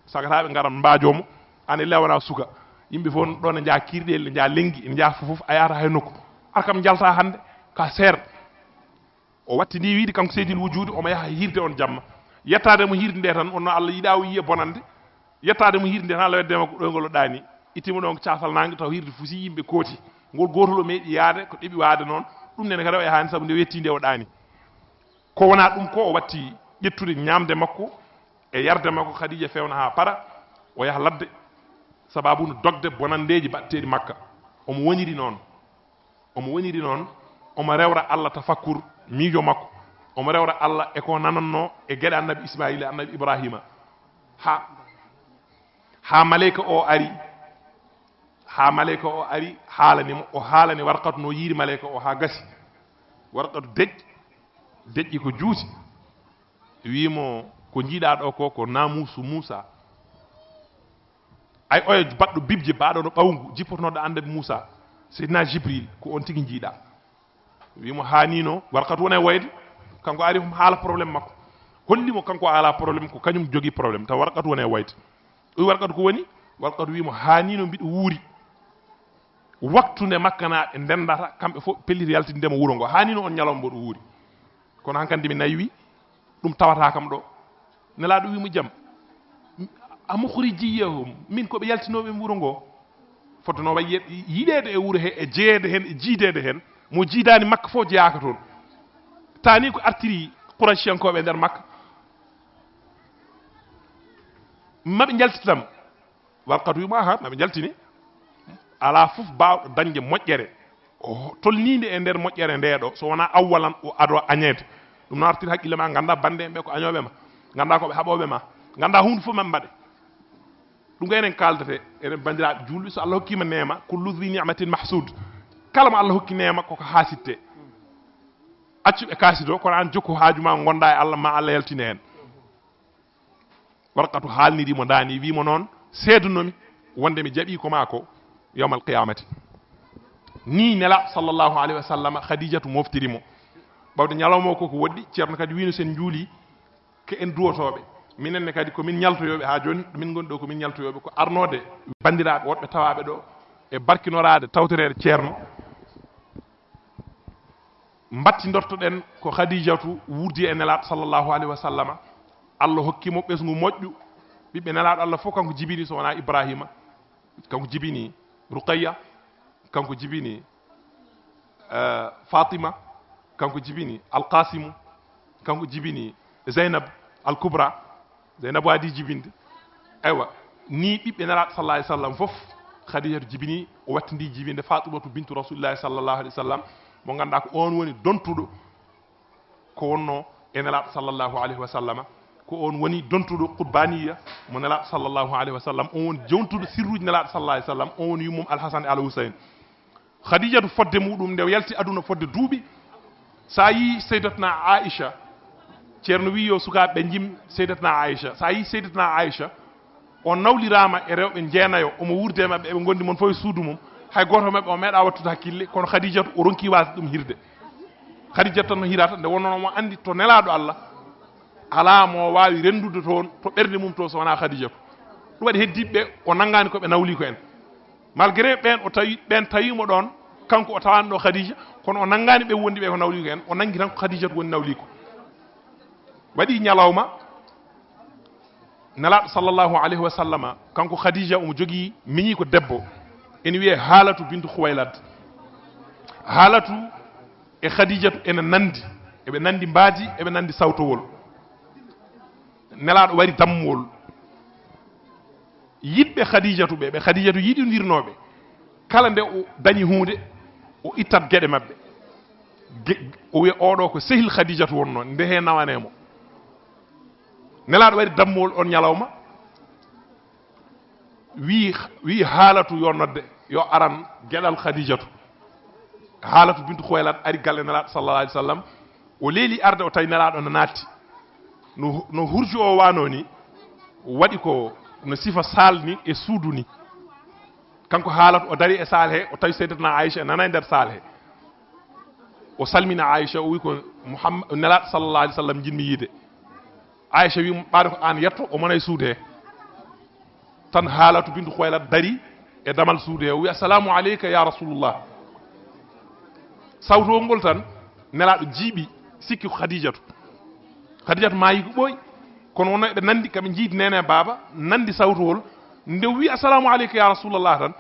sagataaɓe ngara mbaajo mo, aan e lewana suka. Yimɓe fof ɗo ne njaa kiirɗe, ne njaa lenngi, ne njaa fof, a yahata hay nokku. Ar kam njalta hannde, ka seer. O watti ndi wiide kanko Seydil Wujuudu, omo yaha hiirde on jamma. Yettaade mo hiirde nde tan, wonno Allah yiɗaa o yiya bonande. Yettaade mo hiirde nde tan, Allah wedde makko ɗoyngol o ɗaani. Ittima ɗon ko caasal naange, taw hiirde fusi yimɓe kooti. Ngol gootol o meeɗi yaade, ko ɗeɓi waade noon. Ɗum nene kadi o yahaani, sabu nde o yettii nde o ɗaani. Ko wonaa ɗum ko, o watti ƴettude ñaamde makko e yarde makko, Khadija fewna haa para, o yaha ladde, sababu no dogde bonanndeeji baɗteeɗi Makka. Omo woniri noon. Omo woniri noon, omo rewra Allah, tafakkur, miijo makko. Omo rewra Allah e ko nanannoo e geɗe Annabi Ismaila, Annabi Ibrahima. Haa, haa maleyka o ari, haa maleyka o ari, haalani mo, o haalani Warqatu no yiiri maleyka o haa gasi. Warqatu deƴƴi, deƴƴi ko juuti. Wii mo, "Ko njiiɗaa ɗo ko, ko naamuusu Muusa." Ay, oya baɗɗo bibje, baaɗo no ɓawngu, jippotonooɗo Annabi Muusa, Seydina Jibril, ko on tigi njiiɗaa. Wii mo, "Haaniino." Warqatu wona e woyde, kanko ari hum haala problème makko. Holli mo kanko o alaa problème, ko kañum jogii problème, taw Warqatu wona e woyde. O wi Warqatu ko woni? Warqatu wii mo, "Haaniino mbiɗo wuuri. Waktu nde Makkanaaɓe ndendata, kamɓe fof pelliti yaltinde mo wuro ngo. Haaniino on ñalawma mboɗo wuuri. Kono hankandi mi naywi, ɗum tawata kam ɗo." Nelaaɗo wii mo, "Jam, a mukhrijiyahum, min ko ɓe yaltinooɓe mi wuro ngo." Fottanoo wayi ye-, yiɗeede e wuro he, e jeyeede heen, e jiideede heen. Mo jiidaani Makka fof jeyaaka toon. Taani ko artiri Qurayshiyankooɓe e nder Makka. Maɓe njaltitam. Warqatu wii mo, "Aha, maɓe njaltini." Alaa fof baawɗo dañde moƴƴere o tolniinde e nder moƴƴere nde ɗo, so wonaa awwalan o ado añeede. Ɗum no artiri haqqille ma, nganndaa bannde ɓe ko añooɓe ma, nganndaa ko ɓe haɓooɓe ma, nganndaa huunde fof maɓe mbaɗe. Ɗum ko enen kaaldete, enen banndiraaɓe juulɓe, so Allah hokkiima neema, kullu dhi ni'matin mahsud. Kala mo Allah hokki neema, koko haasitte. Accu ɓe kaasido, kono aan jokku haaju ma, ngondaa e Allah, ma Allah yaltine heen. Warqatu haalniri mo ndaani, wii mo, "Noon seedanomi wonde mi jaɓii ko maa ko yawmal qiyamati." Nii Nelaaɗo sallallahu alayhi wa sallam, Khadijatu moftiri mo. Ɓawde ñalawma o koko woɗɗi, Ceerno kadi wiino sen njuuli, ko en duwotooɓe. Minen ne kadi ko min ñaltoyooɓe haa jooni, ɗo min ngoni ɗo ko min ñaltoyooɓe, ko arnoode banndiraaɓe woɗɓe tawaaɓe ɗo e barkinoraade tawtoreede Ceerno. Mbattindortoɗen ko Khadijatu wuurdi e Nelaaɗo sallallahu alayhi wa sallama. Allah hokki mo ɓesngu moƴƴu. Ɓiɓɓe Nelaaɗo Allah fof kanko jibini, so wonaa Ibrahima. Kanko jibini Ruqayya, kanko jibini, eh, Fatima, kanko jibini Alqasimu, kanko jibini Zeynab Al Kubra. Zeynabu adii jibinde. Aywa, nii ɓiɓɓe Nelaaɗo sallallahu alayhi wa sallam fof, Khadijatu jibini, o wattindi jibinde Fatimatu bintu Rasulillahi sallallahu alayhi wa sallam, mo ngannduɗaa ko oon woni dontuɗo ko wonnoo e Nelaaɗo sallallahu alayhi wa sallama, ko oon woni dontuɗo qurbaniya mo Nelaaɗo sallallahu alayhi wa sallam, oon woni jontuɗo sirruuji Nelaaɗo sallallahu alayhi wa sallam, oon woni yummum Al Hasan e Al Husayn. Khadijatu fodde muɗum nde o yalti aduna fodde duuɓi, so a yii Seydatna Aisha, Ceerno wii yo sukaaɓe ɓe njim Seydatna Aisha. So a yii Seydatna Aisha, o nawliraama e rewɓe jeenayo, omo wuurde e maɓɓe, eɓe ngondi mon fof e suudu mum. Hay gooto maɓɓe o meeɗa wattude hakkille, kono Khadijatu o ronki waasde ɗum hirde. Khadijatu tan no hirata, nde wonnoo omo anndi to Nelaaɗo Allah, alaa mo waawi renndude toon, to ɓernde mum to, so wonaa Khadijatu. Ɗum waɗi heddiiɓe ɓe, o nanngaani ko ɓe nawli ko en. Malgré ɓeen o tawi, ɓeen tawi mo ɗoon, kanko o tawaani ɗo Khadija, kono o nanngaani ɓe wondi ɓe ko nawliiko en, o nanngi tan ko Khadijatu woni nawliiko. Waɗi ñalawma, Nelaaɗo sallallahu alayhi wa sallama, kanko Khadija omo jogii miñiiko debbo, ene wiyee Haalatu bintu Khuwaylad. Haalatu e Khadijatu ene nanndi, eɓe nanndi mbaadi, eɓe nanndi sawtowol. Nelaaɗo wari dammuwol. Yiɗɓe Khadijatu ɓe, ɓe Khadijatu yiɗindirnooɓe, kala nde o dañi huunde, o ittat geɗe maɓɓe. Ge-, o wiya, "Oɗo ko sehil Khadijatu wonnoo, nde he nawanee mo." Nelaaɗo waɗi dammuwol on ñalawma, wii, wii Haalatu yo nodde, yo aran geɗal Khadijatu. Haalatu bintu Khuwaylad ari galle Nelaaɗo sallallahu alayhi wa sallam, o leeli arde, o tawi Nelaaɗo no naatti. No, no hurju o waanoo ni, waɗi ko no sifa saal ni e suudu ni. Kanko Haalatu o dari e saal he, o tawi Seydatna Aisha nana e nder saal he. O salmina Aisha, o wi ko Muhammad, Nelaaɗo sallallahu alayhi wa sallam njiɗmi yiide. Aisha wi mo, "Ɓaade ko aan yetto, o mona e suudu he." Tan Haalatu bintu Khuwaylad dari e damal suudu he, o wi, "Assalamu aleyka ya Rasulullah." Sawtowol ngol tan, Nelaaɗo jiiɓi, sikki ko Khadijatu. Khadijatu maayi ko ɓooyi, kono wonno eɓe nanndi, kaɓe njiidi neene e baaba, nanndi sawtowol. Nde o wi, "Assalamu aleyka ya Rasulullah," tan,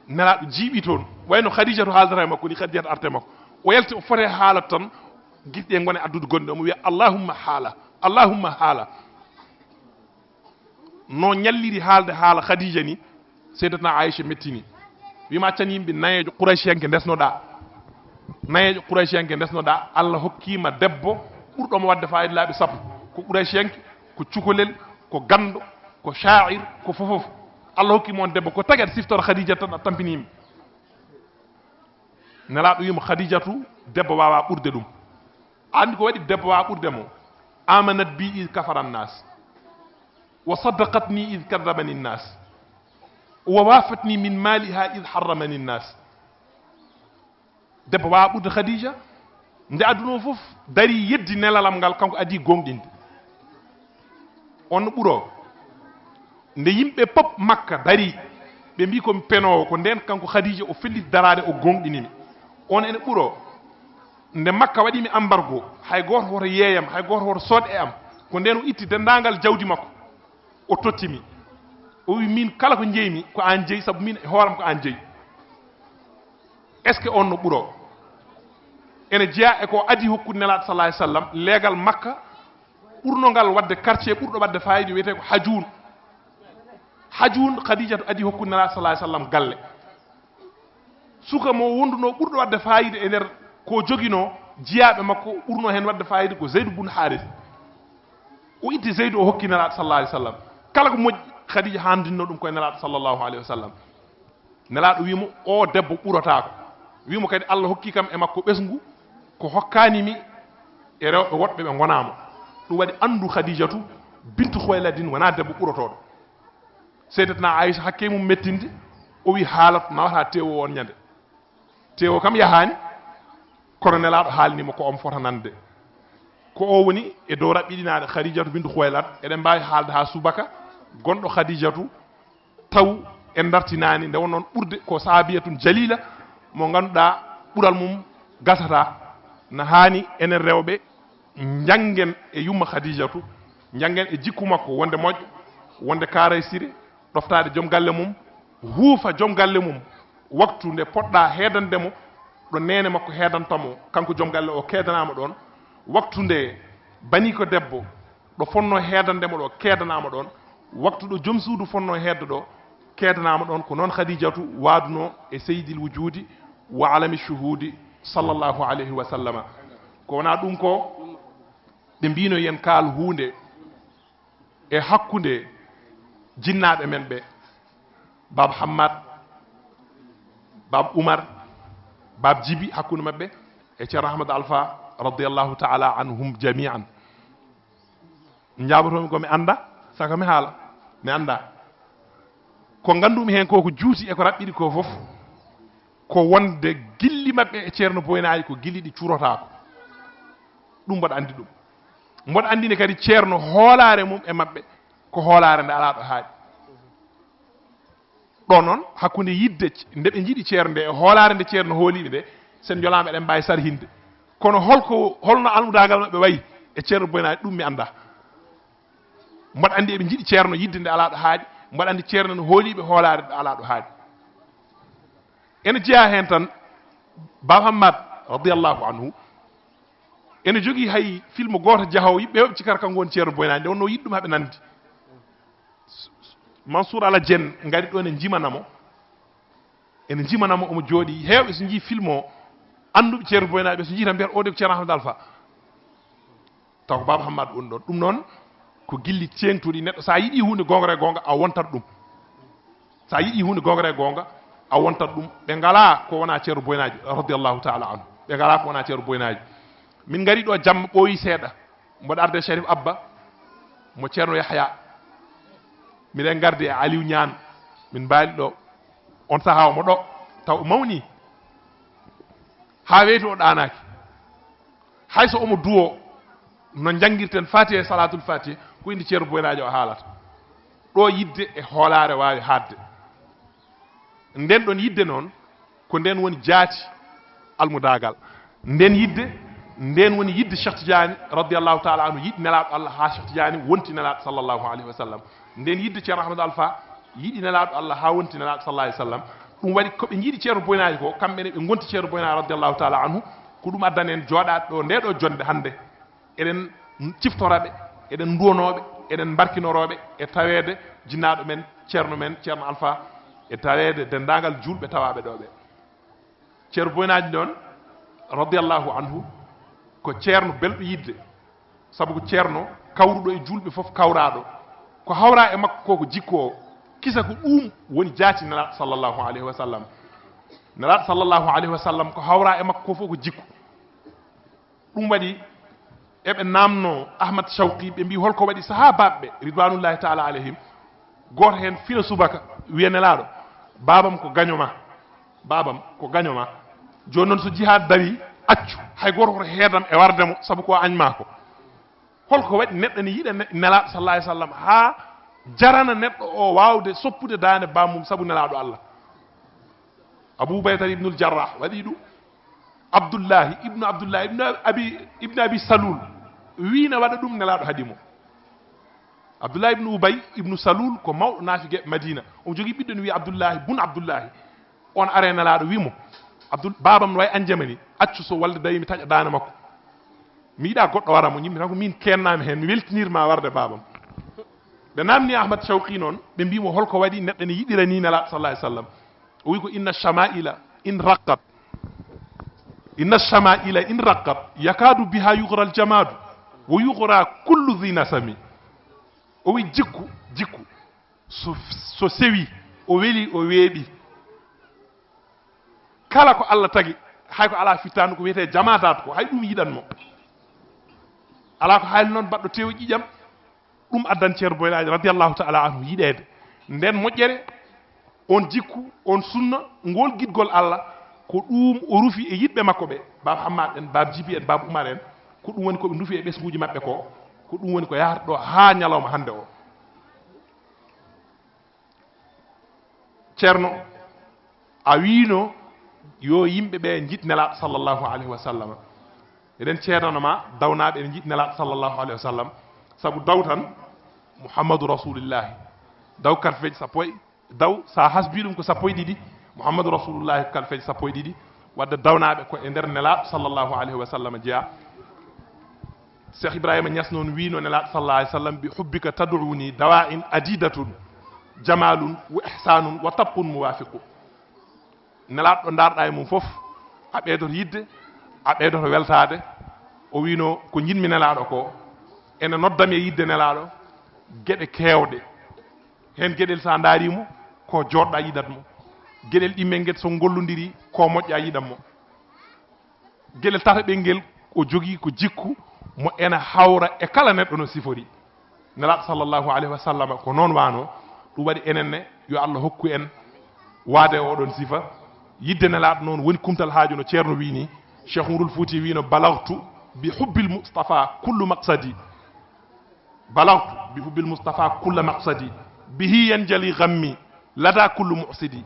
Nelaaɗo jiiɓi toon. Wayno Khadijatu haaldata e makko ni, Khadijatu arta e makko. O yalti, o foti e haalata tan, gite ɗe ngoni addude gonɗe, omo wiya, "Allahumma haala, Allahumma haala." No ñalliri haalde haala Khadija ni, Seydatna Aisha mettini. Wima, "Accan yimɓe, nayeejo Qurayshiyanke ndesnoɗaa. Nayeejo Qurayshiyanke ndesnoɗaa, Allah hokkiima debbo ɓurɗo mo waɗde faayiida laabi sappo. Ko Qurayshiyanke, ko cukalel, ko ganndo, ko sha'ir, ko fofof. Allah hokkiima on debbo, ko tagi aɗa siftora Khadija tan, a tampiniima." Nelaaɗo wiimo, "Khadijatu, debbo waawaa ɓurde ɗum." A anndi ko waɗi debbo waawaa ɓurde mo? "Amanat bi id kafara nnas, wa saddaqatni id kaddabani nnas, wa wafatni min maliha id harramani nnas." Debbo waawaa ɓurde Khadija. Nde aduna o fof dari, yeddi nelalam ngal, kanko adii gooŋɗinde. On no ɓuroo. Nde yimɓe pop Makka dari, ɓe mbii ko mi penoowo, ko ndeen kanko Khadija o felliti daraade, o gooŋɗini mi. On ene ɓuroo. Nde Makka waɗi mi embargo, hay gooto woto yeeyam, hay gooto woto sood e am, ko ndeen o itti denndaangal jawdi makko, o totti mi. O wi, "Miin kala ko njeymi ko aan jeyi, sabu miin e hooram ko aan jeyi." Est-ce que on no ɓuroo? Ene jeyaa e ko adii hokkude Nelaaɗo sallallahu alayhi wa sallam leegal Makka ɓurno ngal waɗde quartier ɓurɗo waɗde faayiida, wiyetee ko Hajuun. Hajuun, Khadijatu adii hokkude Nelaaɗo sallallahu alayhi wa sallam galle. Suka mo wondunoo ɓurɗo waɗde faayiida e nder ko joginoo, jiyaaɓe makko ɓurnoo heen waɗde faayiida ko Zeydu bun Haaris. O itti Zeydu, o hokki Nelaaɗo sallallahu alayhi wa sallam. Kala ko moƴƴi, Khadija haandinnoo ɗum koye Nelaaɗo sallallahu alayhi wa sallam. Nelaaɗo wii mo, "O debbo ɓurotaako." Wii mo kadi, "Allah hokkii kam e makko ɓesngu ko hokkaani mi e rewɓe woɗɓe ɓe ngonaa mo." Ɗum waɗi anndu Khadijatu bintu Khuwayladin wonaa debbo ɓurotooɗo. Seydatna Aisha, hakke mum mettinde, o wii, "Haalat nawata teewu on ñande." Teewu kam yahaani, kono Nelaaɗo haalni mo ko omo fota nande. Ko o woni e dow raɓɓiɗinaade Khadijatu bintu Khuwaylad. Eɗen mbaawi haalde haa subaka, gonɗo Khadijatu taw en dartinaani, nde wonnoon ɓurde ko sahaabiyatun jalila, mo ngannduɗaa ɓural mum gasata. Na haani enen rewɓe njanngen e yumma Khadijatu, njanngen e jikku makko, wonde moƴƴo, wonde kaaraysire, ɗoftaade joom galle mum, huufa joom galle mum, waktu nde poɗɗaa heedande mo, ɗo neene makko heedanta mo, kanko joom galle o keedanaama ɗoon, waktu nde banii ko debbo ɗo fotnoo heedande mo ɗo keedanaama ɗoon, waktu ɗo joom suudu fotnoo heedde ɗo keedanaama ɗoon. Ko noon Khadijatu waadunoo e Seydil Wujuudi wa Alami Shuhuudi sallallahu alayhi wa sallama. Ko wonaa ɗum ko, ɓe mbiino yen kaal huunde e hakkunde jinnaaɓe men ɓe, Baaba Hammad, Baaba Umar, Baaba Jibi, hakkunde maɓɓe e Ceerno Ahmad Alfa, radiyallahu taala anhum jamian. Njaabotoomi ko mi annda, saka mi haala, mi annda. Ko nganndumi heen ko, ko juuti e ko raɓɓiɗi ko fof, ko wonde gilli maɓɓe e Ceerno Boynaaji ko gilli ɗi curotaako. Ɗum mboɗo anndi ɗum. Mboɗo anndini kadi Ceerno hoolaare mum e maɓɓe ko hoolaare nde alaa ɗo haaɗi. Ɗo noon, hakkunde yiɗde c-, nde ɓe njiɗi Ceerno nde e hoolaare nde Ceerno hooliɓe nde, sen njolaama eɗen mbaawi sarhinde. Kono holko, holno almudaagal maɓɓe wayi e Ceerno Boynaaji, ɗum mi annda. Mboɗo anndi eɓe njiɗi Ceerno yiɗde nde alaa ɗo haaɗi, mboɗo anndi Ceerno no hooliɓe hoolaare nde alaa ɗo haaɗi. Ene jeyaa heen tan, Baaba Hammad, radiyallahu anhu, ene jogii hay filmo gooto jahoowo, yimɓe heewɓe cikkata kanko woni Ceerno Boynaaji, nde wonnoo yiɗi ɗum haɓe nanndi. Mansour Ala Dieng ngari ɗo, ene njimana mo, ene njimana mo, omo jooɗii. Heewɓe so njii filmo, annduɓe Ceerno Boynaaji ɓe, so njii tan mbiyata, "O de ko Ceerno Ahmad Alfa." Taw ko Baaba Hammad woni ɗoon. Ɗum noon ko gilli ceeŋtuɗi. Neɗɗo, so a yiɗii huunde goonga e goonga, a wontat ɗum. So a yiɗii huunde goonga e goonga, a wontat ɗum. Ɓe ngalaa ko wonaa Ceerno Boynaaji, radiyallahu taala anhu. Ɓe ngalaa ko wonaa Ceerno Boynaaji. Min ngari ɗo jamma ɓooyi seeɗa. Mboɗo arde Sharif Abba, mo Ceerno Yahya. Miɗen ngardi e Aliou Niane. Min mbaali ɗo. On sahaa omo ɗo. Taw o mawni. Haa weyti o ɗaanaaki. Hay so omo duwoo no njanngirten Fatiha e Salaatul Fatiha, ko inde Ceerno Boynaajo o haalata. Ɗo yiɗde e hoolaare waawi haaɗde. Nden ɗon yiɗde noon, ko nden woni jaati almudaagal. Nden yiɗde, nden woni yiɗde Cheikh Tidiane, radiyallahu taala anhu, yiɗi Nelaaɗo Allah haa Cheikh Tidiane wonti Nelaaɗo, sallallahu alayhi wa sallam. Nden yiɗde Ceerno Ahmad Alfa, yiɗi Nelaaɗo Allah haa wonti Nelaaɗo, sallallahu alayhi wa sallam. Ɗum waɗi ko ɓe njiɗi Ceerno Boynaajo ko, kamɓe ne ɓe ngonti Ceerno Boynaajo radiyallahu taala anhu, ko ɗum addani en jooɗaade ɗo nde ɗo jonnde hannde. Eɗen ciftora ɓe, eɗen nduwanoo ɓe, eɗen mbarkinoroo ɓe e taweede jinnaaɗo men, ceerno men, Ceerno Alfa, e taweede denndaangal juulɓe tawaaɓe ɗo ɓe. Ceerno Boynaajo noon, radiyallahu anhu, ko ceerno belɗo yiɗde, sabu ko ceerno kawruɗo e juulɓe fof kawraaɗo. Ko hawra e makko ko, ko jikku o, kisa ko ɗum woni jaati Nelaaɗo sallallahu alayhi wa sallam. Nelaaɗo sallallahu alayhi wa sallam ko hawra e makko ko fof ko jikku. Ɗum waɗi eɓe naamno Ahmad Shawqi, ɓe mbi holko waɗi sahaabaaɓe ɓe ridwanullahi taala alayhim, gooto heen fina subaka wiya Nelaaɗo, "Baabam ko gaño ma, baabam ko gaño ma. Jooni noon so jihaad dawi, accu, hay gooto hoto heedam e warde mo, sabu ko añ maa ko." Holko waɗi neɗɗo ne yiɗa ne-, Nelaaɗo sallallahu alayhi wa sallam haa jarana neɗɗo o waawde soppude daande baamum sabu Nelaaɗo Allah? Abu Ubayda ibnul Jarrah waɗi ɗum. Abdullahi ibnu Abdullahi ibnu Abi, ibnu Abi Salul wiina waɗa ɗum, Nelaaɗo haɗi mo. Abdullahi ibnu Ubay ibnu Salul ko mawɗo naafigeeɓe Madina. Omo jogii ɓiɗɗo ne wiya Abdullahi bun Abdullahi. On are Nelaaɗo wi mo, "Abdul, baabam no wayi anjama ni, accu so walde dawi mi taƴa daande makko. Mi yiɗa goɗɗo wara mo, yimɓe tan ko min kennami heen, mi weltinirma warde baabam." Ɓe namni Ahmad Shawqi noon, ɓe mbi mo holko waɗi neɗɗo ne yiɗira ni Nelaaɗo sallallahu alayhi wa sallam. O wi ko, "Inna shama'ila in raqqat, inna shama'ila in raqqat, yakadu biha yughra al jamadu, wa yughra kullu dhi nasami." O wi jikku, jikku, so, so sewi, o weli, o weeɓi. Kala ko Allah tagi, hay ko alaa fittaandu ko wiyetee jamaadaat ko, hay ɗum yiɗan mo. Alaa ko haali noon baɗɗo tew ƴiƴam, ɗum addan Ceerno Boynaajo radiyallahu taala anhu yiɗeede. Nden moƴƴere, on jikku, on sunna, ngol giɗgol Allah, ko ɗum o rufi e yiɗɓe makko ɓe, Baaba Hammaat en, Baaba Jibi en, Baaba Umar en, ko ɗum woni ko ɓe ndufi e ɓesnguuji maɓɓe ko, ko ɗum woni ko yahrata ɗo haa ñalawma hannde o. Ceerno, a wiino yo yimɓe ɓe njiɗ Nelaaɗo sallallahu alayhi wa sallam. Eɗen ceedano ma dawnaaɓe ene njiɗ Nelaaɗo sallallahu alayhi wa sallam. Sabu daw tan, Muhammadu Rasulillahi. Daw kalfeeji sappo e, daw, sa hasbi ɗum ko sappo e ɗiɗi, Muhammadu Rasulullahi ko kalfeeji sappo e ɗiɗi. Wadde dawnaaɓe ko e nder Nelaaɗo sallallahu alayhi wa sallam jeyaa. Cheikh Ibrahima Niass noon wiino Nelaaɗo sallallahu alayhi wa sallam, "Bi hubbika tad'uni dawa'in adidatun, jamalun wa ihsanun wa tabbun muwafiqu." Nelaaɗo ɗo ndaarɗa e mum fof, a ɓeydoto yiɗde, a ɓeydoto weltaade. O wiino, "Ko njiɗmi Nelaaɗo ko, ene noddami e yiɗde Nelaaɗo geɗe keewɗe. Heen geɗel sa ndaari mo, ko jooɗɗa yiɗat mo. Geɗel ɗimmel ngel so ngollondiri, ko moƴƴa yiɗan mo." Geɗel tataɓel ngel, o jogii ko jikku mo ena hawra e kala neɗɗo no sifori. Nelaaɗo sallallahu alayhi wa sallam ko noon waano. Ɗum waɗi enen ne, yo Allah hokku en waade e oɗon sifa. Yiɗde Nelaaɗo noon woni kumtal haaju no Ceerno wii ni. Cheikh Umarul Fuuti wiino, "Balagtu bi hubbil Mustafa kullu maqsadi." "Balagtu bi hubbil Mustafa kulla maqsadi, bihi yanjali ghammi lada kullu mu'sidi."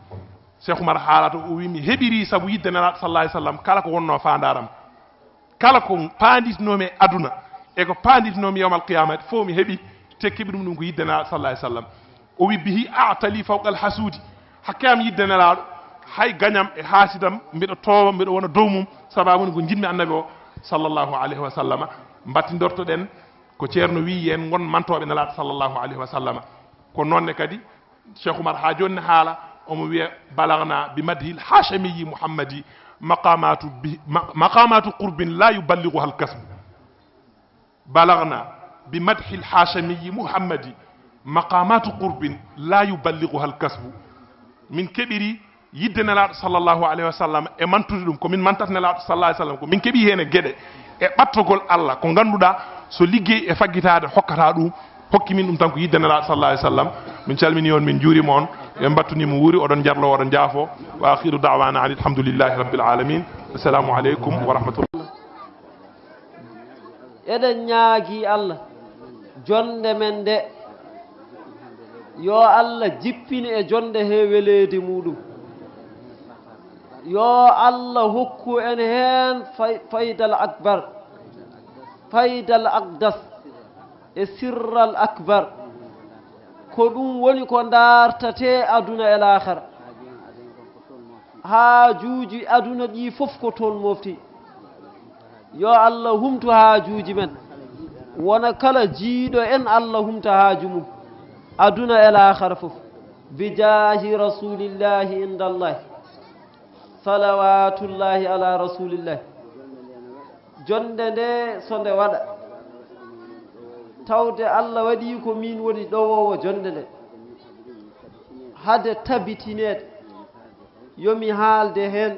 Cheikh Oumar haalata, o wi, "Mi heɓiri sabu yiɗde Nelaaɗo sallallahu alayhi wa sallam kala ko wonnoo faandaaram. Kala ko paanditnoomi e aduna e ko paanditnoomi yawmal qiyamati fof mi heɓi, te keɓi ɗum, ɗum ko yiɗde Nelaaɗo sallallahu alayhi wa sallam." O wi, "Bihi a'tali fawqal hasudi." Hakke am yiɗde Nelaaɗo, hay gañam e haasidam, mbiɗo toowa, mbiɗo wona dow mum, sababu woni ko njiɗmi Annabi o sallallahu alayhi wa sallam. Mbattindortoɗen ko Ceerno wiyi, en ngon mantooɓe Nelaaɗo sallallahu alayhi wa sallam. Ko noon ne kadi, Cheikh Oumar haa jooni ne haala, omo wiya, "Balagna bi madhil Hashimiyyi Muhammadi maqamatu bi, ma-, maqamatu qurbin la yuballighuha al kasbu." "Balagna bi madhil Hashimiyyi Muhammadi maqamatu qurbin la yuballighuha al kasbu." Min keɓiri yiɗde Nelaaɗo sallallahu alayhi wa sallam e mantude ɗum, ko min mantata Nelaaɗo sallallahu alayhi wa sallam, ko min keɓi heen e geɗe e ɓattogol Allah, ko ngannduɗaa so liggey e faggitaade hokkata ɗum, hokki min ɗum tan ko yiɗde Nelaaɗo sallallahu alayhi wa sallam. Min calmini on, min njuurima on, en mbattuni mo wuuri, oɗon njarlo, oɗon njaafo. Wa akhiru da'wana anil hamdulillahi rabbil alamin. Assalamu aleykum wa rahmatullah. Eɗen ñaagii Allah, jonnde men nde, yo Allah jippin e jonnde hee weleede muuɗum. Yo Allah hokku en heen fay-, faydal akbar, faydal aqdas e sirral akbar. Ko ɗum woni ko ndaartatee aduna e laakhara. Haajuuji aduna ɗi fof ko toon mofti. Yo Allah humtu haajuuji men. Wona kala jiiɗo en Allah humta haaju mum. Aduna e laakhara fof. Bijaahi rasulillahi indallahi. Salawatullahi ala rasulillahi. Jonde nde so nde waɗa. Tawde Allah waɗi ko min woni ɗowoowo jonde nde. Hade tabitineede. Yo mi haalde heen.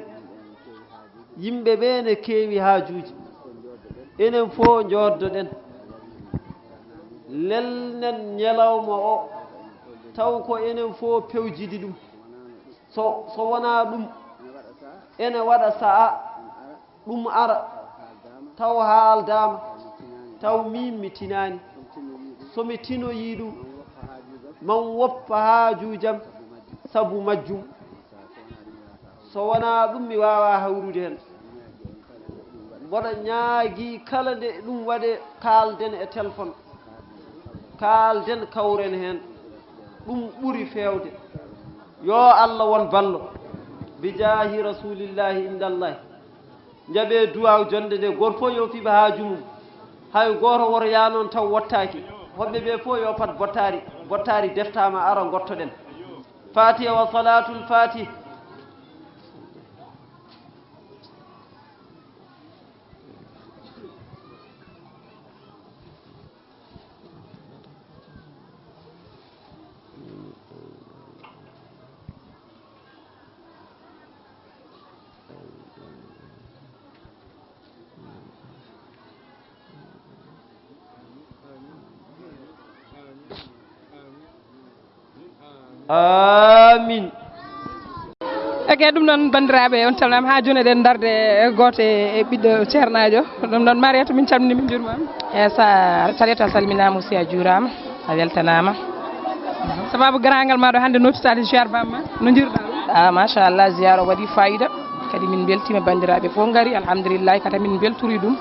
Yimɓe ɓe ne keewi haajuuji. Enen fof njooddoɗen. Lelnen ñalawma o. Taw ko enen fof pewjidi ɗum. So, so wonaa ɗum, ene waɗa sa'a ɗum ara, taw haaldaama, taw miin mi tinaani. So mi tinoyii ɗum, man woppa haajuujam sabu majjum. So wonaa ɗum, mi waawaa hawrude heen. Mboɗo ñaagii kala nde ɗum waɗee, kaalden e telefon. Kaalden, kawren heen. Ɗum ɓuri feewde. Yo Allah won ballo. Bijaahi rasulillahi indallahi. Njaɓee duwaaw jonde nde, gooto fof yoofiiɓe haaju mum. Hay gooto woroyaa noon taw wottaaki. Hoɓɓe ɓe fof yo pat bottaari. Bottaari deftaama, ara ngottoɗen. Fatiha wa salatul fatih. Amin. Ok, ɗum noon, banndiraaɓe, on calminaama. Haa jooni eɗen ndarde e gooto e ɓiɗɗo ceernaajo. Ɗum noon, Mariata, min calminii, min njuurima. E sa Sariata, a salminaama aussi, a juuraama, a weltanaama. Sababu garaangal ma ɗo hannde, nootitaade ziar bamma, no njiiruɗaa ɗum? Ah, machallah, ziar o waɗi fayida. Kadi min mbeltiima, banndiraaɓe fof ngari, alhamdulillahi, kadi min mbeltori ɗum.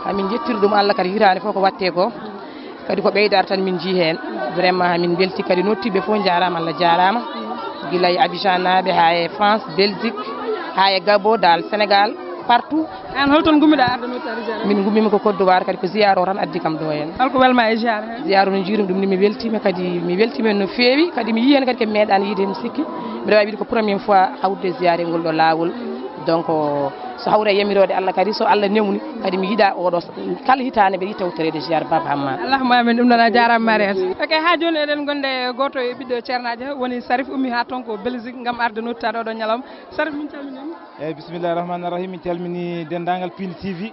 Hamin njettiri ɗum Allah, kadi hitaande fof ko waɗtee ko. Kadi ko ɓeydaare tan min njii heen. Vraiment, hamin mbelti, kadi nottiiɓe fof njaaraama, Allah jaaraama. Gila e Abidjan naaɓe, haa e France, Belgique, haa e Gabon, dal Sénégal, partout. Aan, holton ngummiɗaa arde nottaade ziar? Min ngummima ko Côte d'Ivoire, kadi ko ziar o tan addi kam ɗo heen. Holko welma e ziar heen? Ziar o no njiirum ɗum ni, mi weltiima, kadi mi weltiima heen no feewi, kadi mi yii heen kadi ko mi meeɗaani yiide heen, mi sikki. Mbiɗa waawi wiide ko première fois hawrude ziar e ngol ɗo laawol. Donc, so hawre e yamiroode Allah kadi, so Allah newni, kadi mi yiɗa oɗo s-, kala hitaande mbiɗa yiɗi tawtoreede ziar Baba Hamma. Allahumma amin, ɗum noon a jaaraama, Mariata. Ok, haa jooni eɗen ngonde e gooto e ɓiɗɗo ceernaajo, woni Sarif, ummi haa toon ko Belgique ngam arde nottaade oɗo ñalawma. Sarif, min calminiima. Eyyi, bismillahi rahmani rahim. Min calmini denndaangal Pindi T V.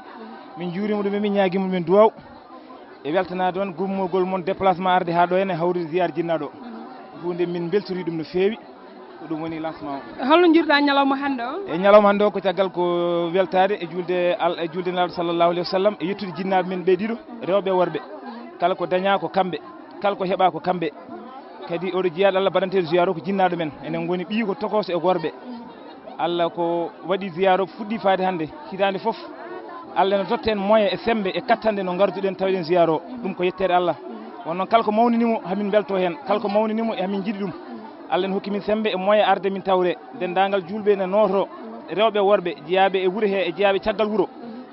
Min njuurima ɗum, min ñaagima ɗum duwaaw. E weltanaade on gummogol mon, déplacement arde haa ɗo henne, hawrude ziar jinnaaɗo. Huunde min mbeltori ɗum no feewi. Ko ɗum woni lancement o. Holno njiiruɗaa ñalawma hannde o? E ñalawma hannde o ko caggal ko weltaade e juulde Al-, e juulde Nelaaɗo sallallahu alayhi wa sallam, e yettude jinnaaɓe men ɓe ɗiɗo, rewɓe e worɓe. Kala ko dañaa ko kamɓe, kala ko heɓaa ko kamɓe. Kadi oɗo jiyaaɗo Allah baɗanteeɗo ziyaaro ko jinnaaɗo men. Enen ngoni ɓiyi ko tokooso e worɓe. Allah ko waɗi ziyaaro fuɗɗi faade hannde. Hitaande fof, Allah ene totta en moyen e semmbe e kattanɗe no ngarduɗen tawiɗen ziyaaro. Ɗum ko yetteede Allah. Won noon kala ko mawnini mo, hamin mbelto heen. Kala ko mawnini mo, e hamin njiɗi ɗum. Allah ene hokki min semmbe e moyen arde min tawre. Denndaangal juulɓe ene nooto, rewɓe e worɓe, jiyaaɓe e wuro he e jiyaaɓe caggal wuro.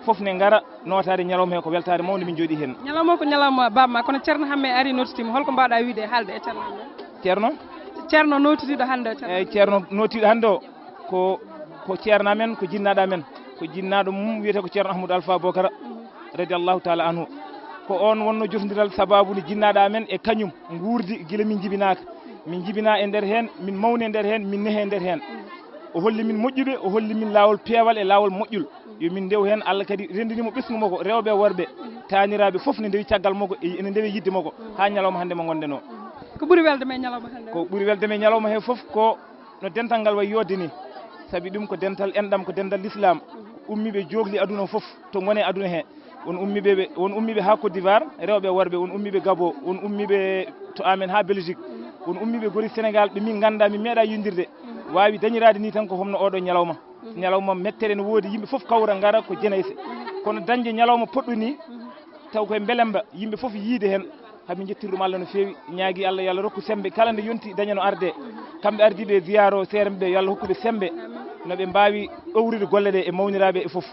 Fof ne ngara nootaade ñalawma he, ko weltaare mawnde min njooɗii heen. Ñalawma o ko ñalawma baaba ma, kono Ceerno Hammee ari nootitiima. Holko mbaawɗaa wiide e haalde e Ceerno Hammee? Ceerno? Ceerno nootitiiɗo hannde o, Ceerno. Eeyi, Ceerno noottiiɗo hannde o ko, ko ceerno amen, ko jinnaaɗo amen, ko jinnaaɗo mum wiyetee ko Ceerno Ahmadou Alpha Bokara, radiyallahu taala anhu. Ko oon wonnoo jotondiral sababu nde jinnaaɗo amen e kañum nguurdi gila min njibinaaka. Min njibinaa e nder heen, min mawni e nder heen, min nehi e nder heen. O holli min moƴƴude, o holli min laawol peewal e laawol moƴƴol. Yo min ndew heen, Allah kadi renndini mo ɓesngu makko, rewɓe e worɓe, taaniraaɓe fof ne ndewi caggal makko, e ene ndewi yiɗde makko, haa ñalawma hannde mo ngonɗen o. Ko ɓuri welde ma e ñalawma hannde o? Ko ɓuri welde ma e ñalawma he fof ko no dental ngal wayi yooɗde ni, sabi ɗum ko dental enɗam, ko dental l'islam, ummiiɓe jookli aduna o fof, to ngone aduna he. Won ummiiɓe ɓe, won ummiiɓe haa Côte d'Ivoire, rewɓe e worɓe, won ummiiɓe Gabon, won ummiiɓe to amen haa Belgique, won ummiiɓe gori Sénégal, ɓe min nganndaa, min meeɗaa yiyondirde, waawi dañiraade ni tan ko homno oɗo ñalawma. Ñalawma mettere no woodi, yimɓe fof kawra ngara ko jenayse. Kono dañde ñalawma poɗɗo ni, taw koye mbelemba, yimɓe fof yiide heen, hamin njettiri ɗum Allah no feewi, ñaagi Allah yo Allah rokku semmbe, kala nde yonti daña no arde. Kamɓe ardiiɓe e ziyaaro seeremɓe ɓe, yo Allah hokku ɓe semmbe. No ɓe mbaawi ɗowrude golle ɗe e mawniraaɓe e fof.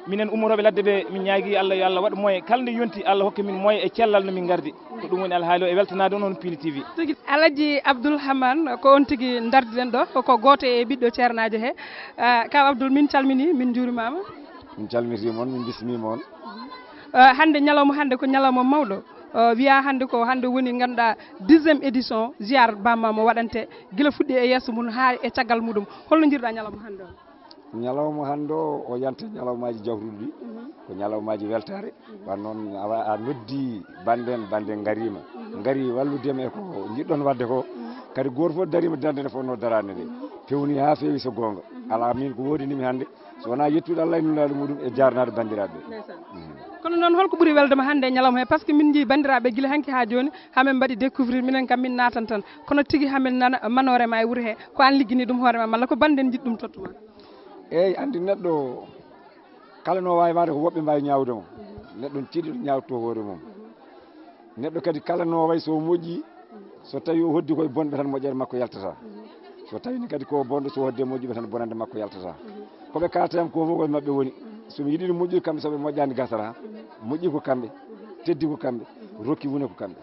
Minen ummotooɓe ladde ɓe, min ñaagii Allah yo Allah waɗ moye. Kala nde yonti, Allah hokka min moye e cellal no min ngardi. Ko ɗum woni alhaali o e weltanaade on, on Pindi T V. Alaji Abdoul Hamane, ko on tigi ndardiɗen ɗo, ko gooto e ɓiɗɗo ceernaajo he. Ah, Kaw Abdoul, min calminii, min njuurimaama. Min calmitii mon, min bismiima on. Ah, hannde, ñalawma hannde ko ñalawma mawɗo. Ah, wiyaa hannde ko hannde woni, ngannduɗaa, dixième édition ziar Bamma mo waɗante gila fuɗɗi e yeeso mum haa e caggal muɗum. Holno njiiruɗaa ñalawma hannde o? Ñalawma hannde o, o yanta ñalawmaaji jawruɗi ɗi. Ko ñalawmaaji weltaare. Wan noon, a wa-, a noddi bannden, bannden ngariima. Ngari wallude ma e ko njiɗɗon waɗde ko. Kadi gooto fof dariima darnde nde fotnoo daraade nde. Feewni haa feewi so goonga. Alaa miin ko woodinimi hannde, so wonaa yettude Allah e nulaaɗo muɗum e jaarnaade banndiraaɓe. Ndeysaan. Mm. Kono noon, holko ɓuri welde ma hannde e ñalawma he? Par ce que min njii banndiraaɓe gila hanki haa jooni, haa min mbaɗi découvrir, minen kam min naatan tan. Kono tigi haa min nana manoore ma e wuro he, ko aan liggini ɗum hoore ma, malla ko bannden njiɗ ɗum tottu ma? Eeyi, anndi neɗɗo kala no waawi waade ko woɓɓe mbaawi ñaawde mo. Neɗɗo no tiiɗi ɗo ñaawtoo hoore mum. Neɗɗo kadi kala no wayi so moƴƴi, so tawi o hoddi koye bonɓe tan moƴƴere makko yaltata. So tawi ni kadi ko bonɗo, so hodde moƴƴuɓe tan bonande makko yaltata. Ko ɓe kaalata yam ko fof koye maɓɓe woni. So mi yiɗi ɗum moƴƴude kamɓe, so ɓe moƴƴaani gasata. Moƴƴi ko kamɓe, teddi ko kamɓe, rokki wune ko kamɓe.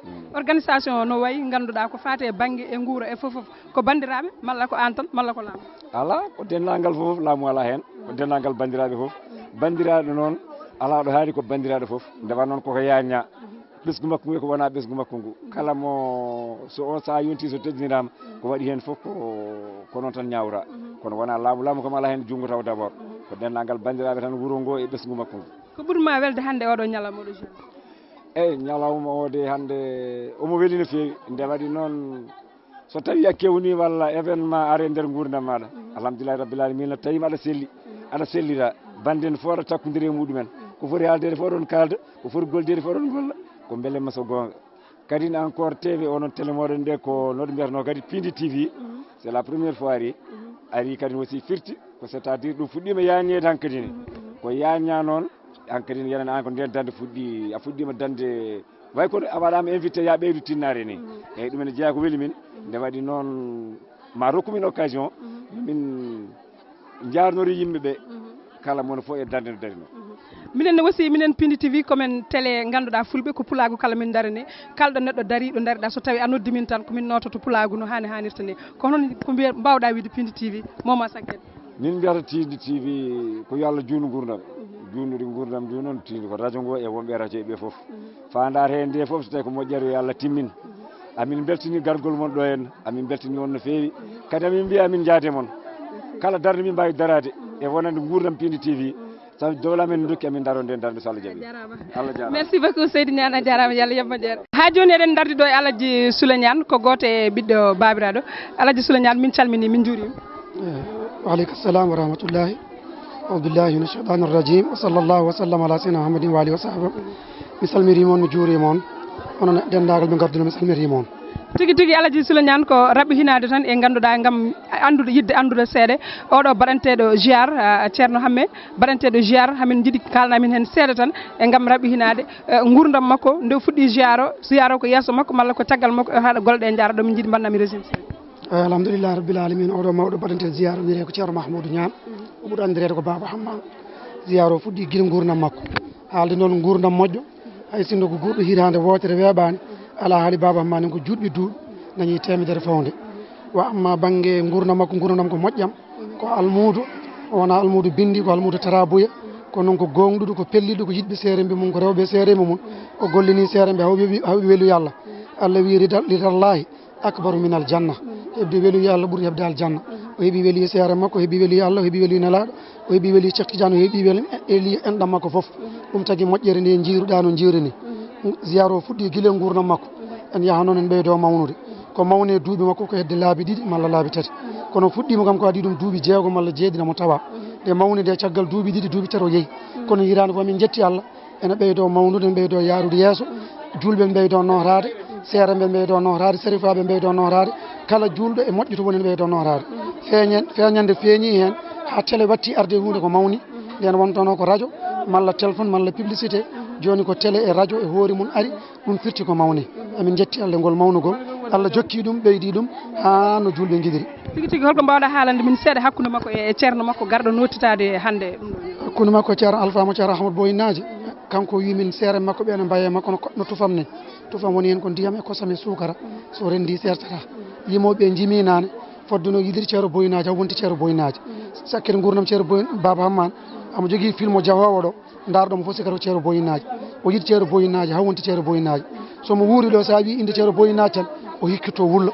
Mm. Organisation o no wayi, ngannduɗaa ko faati e bannge e nguura e fof fof. Ko banndiraaɓe, malla ko aan tan, malla ko laamu? Alaa, ko denndaangal fof, laamu alaa heen. Ko denndaangal banndiraaɓe fof. Banndiraaɗo noon, alaa ɗo haali ko banndiraaɗo fof. Nde wa noon koko yaaññaa. Ɓesngu makko ngu e ko wonaa ɓesngu makko ngu. Kala mo so on sahaa yontii, so teddiniraama, ko waɗi heen fof ko, ko noon tan ñaawraa. Kono wonaa laamu, laamu kam alaa heen junngo taw d'abord. Ko denndaangal banndiraaɓe tan wuro ngo e ɓesngu makko ngu. Ko ɓuri ma welde hannde oɗo ñalawma oɗo jeune? Eyi, ñalawma o de hannde omo weli no feewi. Nde waɗi noon, so tawi a kewnii walla événement are nder nguurndam maaɗa, alhamdulillahi rabbil alamina, tawi aɗa selli, aɗa sellira, bannden fof aɗa takkondiri e muɗumen. Ko foti haaldeede fof oɗon kaalda, ko foti goldeede fof oɗon golla, ko mbele ma so goonga. Kadi encore T V, onon télé moɗon nde ko noɗo mbiyatnoo kadi Pindi T V, c'est la première fois ari, ari kadi aussi firti, ko c'est-à-dire ɗum fuɗɗiima yaañeede hankadi ni. Ko yaaña noon, hankadi ni yenana an ko nden dande fuɗɗi, a fuɗɗiima dande, way kono a waɗaama invité, ya ɓeydu tinnaare ni. Eyyi, ɗum ene jeyaa ko weli min, nde waɗi noon ma rokku min occasion, min njaarnori yimɓe ɓe, kala mono fof e darnde no darino. Minen ne aussi, minen Pindi T V, komin télé ngannduɗaa fulɓe, ko pulaagu kala min ndarani. Kala ɗo neɗɗo dari, ɗo ndariɗaa, so tawi a noddi min tan, ko min noototo pulaagu no haani haanirta ni. Ko hono ko mbiya, mbaawɗaa wiide Pindi T V, Moma Saket? Min mbiyata Pindi T V ko yo Allah juutnu nguurndam. Juutnude nguurndam ndi noon, Pindi ko radio ngo e wonɓe radio ɓe fof. Faandaare heen nde fof, so tawi ko moƴƴere, yo Allah timmin. Amin mbeltini gargol mon ɗo en, amin mbeltini on no feewi. Kadi amin mbiya amin njaade mon. Kala darnde min mbaawi daraade e wonande nguurndam Pindi T V, sabu dowla men ndokki amin ndaro nden darnde so Allah jaɓi. Allah jaaraama. Merci beaucoup, Seydi Ñaan, a jaaraama, yo Allah yoɓ moƴƴere. Haa jooni eɗen ndardi ɗo e Alaji Sule Ñaan, ko gooto e ɓiɗɗo baabiraaɗo. Alaji Sule Ñaan, min calminii, min njuuriima. Eh, wa aleykum salam wa rahmatullahi. Audu billahi min ashaytani rajim. Wa sallallahu wa sallam ala sayyidina Muhammadin wa alihi wa sahbihi. Mi salmiriima on, mi juuriima on. Onon denndaangal ɓe ngardunoo, mi salmiriima on. Tigi tigi, Alaji Sule Ñaan, ko raɓɓi hinaade tan e ngannduɗaa, ngam anndude, yiɗde anndude seeɗa. Oɗo baɗanteeɗo ziar, ah, Ceerno Hamme, baɗanteeɗo ziar, hamin njiɗi kaalana min heen seeɗa tan, e ngam raɓɓi hinaade, eh, nguurndam makko, nde o fuɗɗi ziar o, ziar o ko yeeso makko, malla ko caggal makko, e haɗa golle ɗe njaara ɗo, min njiɗi mbaɗnami régime seeɗa. Eh, alhamdulillahi rabbil alamin, oɗo mawɗo baɗanteeɗo ziar o wiyetee ko Ceerno Mahmoudou Ñaan, o ɓuri anndireede ko Baaba Hamma. Ziar o fuɗɗi gila nguurndam makko. Haalde noon nguurndam moƴƴo, hay sinno ko guurɗo hitaande wootere weeɓaani, alaa haali Baaba Hamma en ko juutɓe duuɓi, dañi teemedere fawde. Wa amma bannge nguurndam makko, nguurndam ko moƴƴam, ko almuudo, o wonaa almuudo binndi, ko almuudo taraabuya, ko noon ko gooŋɗuɗo, ko pelliɗo, ko yiɗɓe seeremɓe mum, ko rewɓe seeremɓe mum, o gollini seeremɓe haa ɓe, haa ɓe weli Allah. Allah wiyi: "Rida, ridallahi akbaru minal janna." Heɓde weluye Allah ɓuri heɓde aljanna. O heɓi weluye seere makko, o heɓi weluye Allah, o heɓi weluye Nelaaɗo, o heɓi weluye Cheikh Tidiane, o heɓi welu-, eli enɗam makko fof. Ɗum tagi moƴƴere nde njiiruɗaa no njiiri ni. Ziyaara o fuɗɗi gila e nguurndam makko. En yaha noon en ɓeydo mawnude. Ko mawni e duuɓi makko ko hedde laabi ɗiɗi malla laabi tati. Kono fuɗɗiima kam ko adii ɗum duuɓi jeego malla jeeɗiɗi mo tawa. Nde mawni nde caggal duuɓi ɗiɗi, duuɓi tati o yehi. Kono hitaande fof min njetti Allah. Ene ɓeydo mawnude, ene ɓeydo yaarude yeeso. Juulɓe ɓe ɓeydo nootaade, seereɓe ɓe ɓeydo nootaade, serifaaɓe ɓe ɓeydo nootaade. Kala juulɗo e moƴƴo to woni ene ɓeydo nootaade. Feeñen-, feeñande feeñi heen, haa télé watti arde huunde ko mawni. Nden wontono ko radio, malla téléphone, malla publicité. Jooni ko télé e radio e hoore mum ari, ɗum firti ko mawni. Emin njetti Allah e ngol mawnugol. Allah jokki ɗum, ɓeydi ɗum haa no juulɓe ngiɗiri. Tigi tigi, holko mbaawɗa haalande min seeɗa hakkunde makko e e ceerno makko garɗo nootitaade hannde ɗum ɗo? Hakkunde makko e ceerno Alpha mo ceerno Ahmad Boyinaaji, kanko wi min seere makko ɓe no mbaye makko no koɗno tufam ni. Tufam woni heen ko ndiyam e kosam e suukara, so renndi seertata. Yimooɓe njimi naane, fodde no yiɗiri ceerno Boyinaaji, haa wonti ceerno Boyinaaji. Sakkere nguurndam ceerno Boy, Baaba Hammaan, amo jogii film o jahoowo ɗo. Ndaarɗo mo fof sikata ko ceerno Boyinaaji. O yiɗi ceerno Boyinaaji, haa wonti ceerno Boyinaaji. So mo wuuri ɗo, so a wii innde ceerno Boyinaaji tan, o hikkito wullo.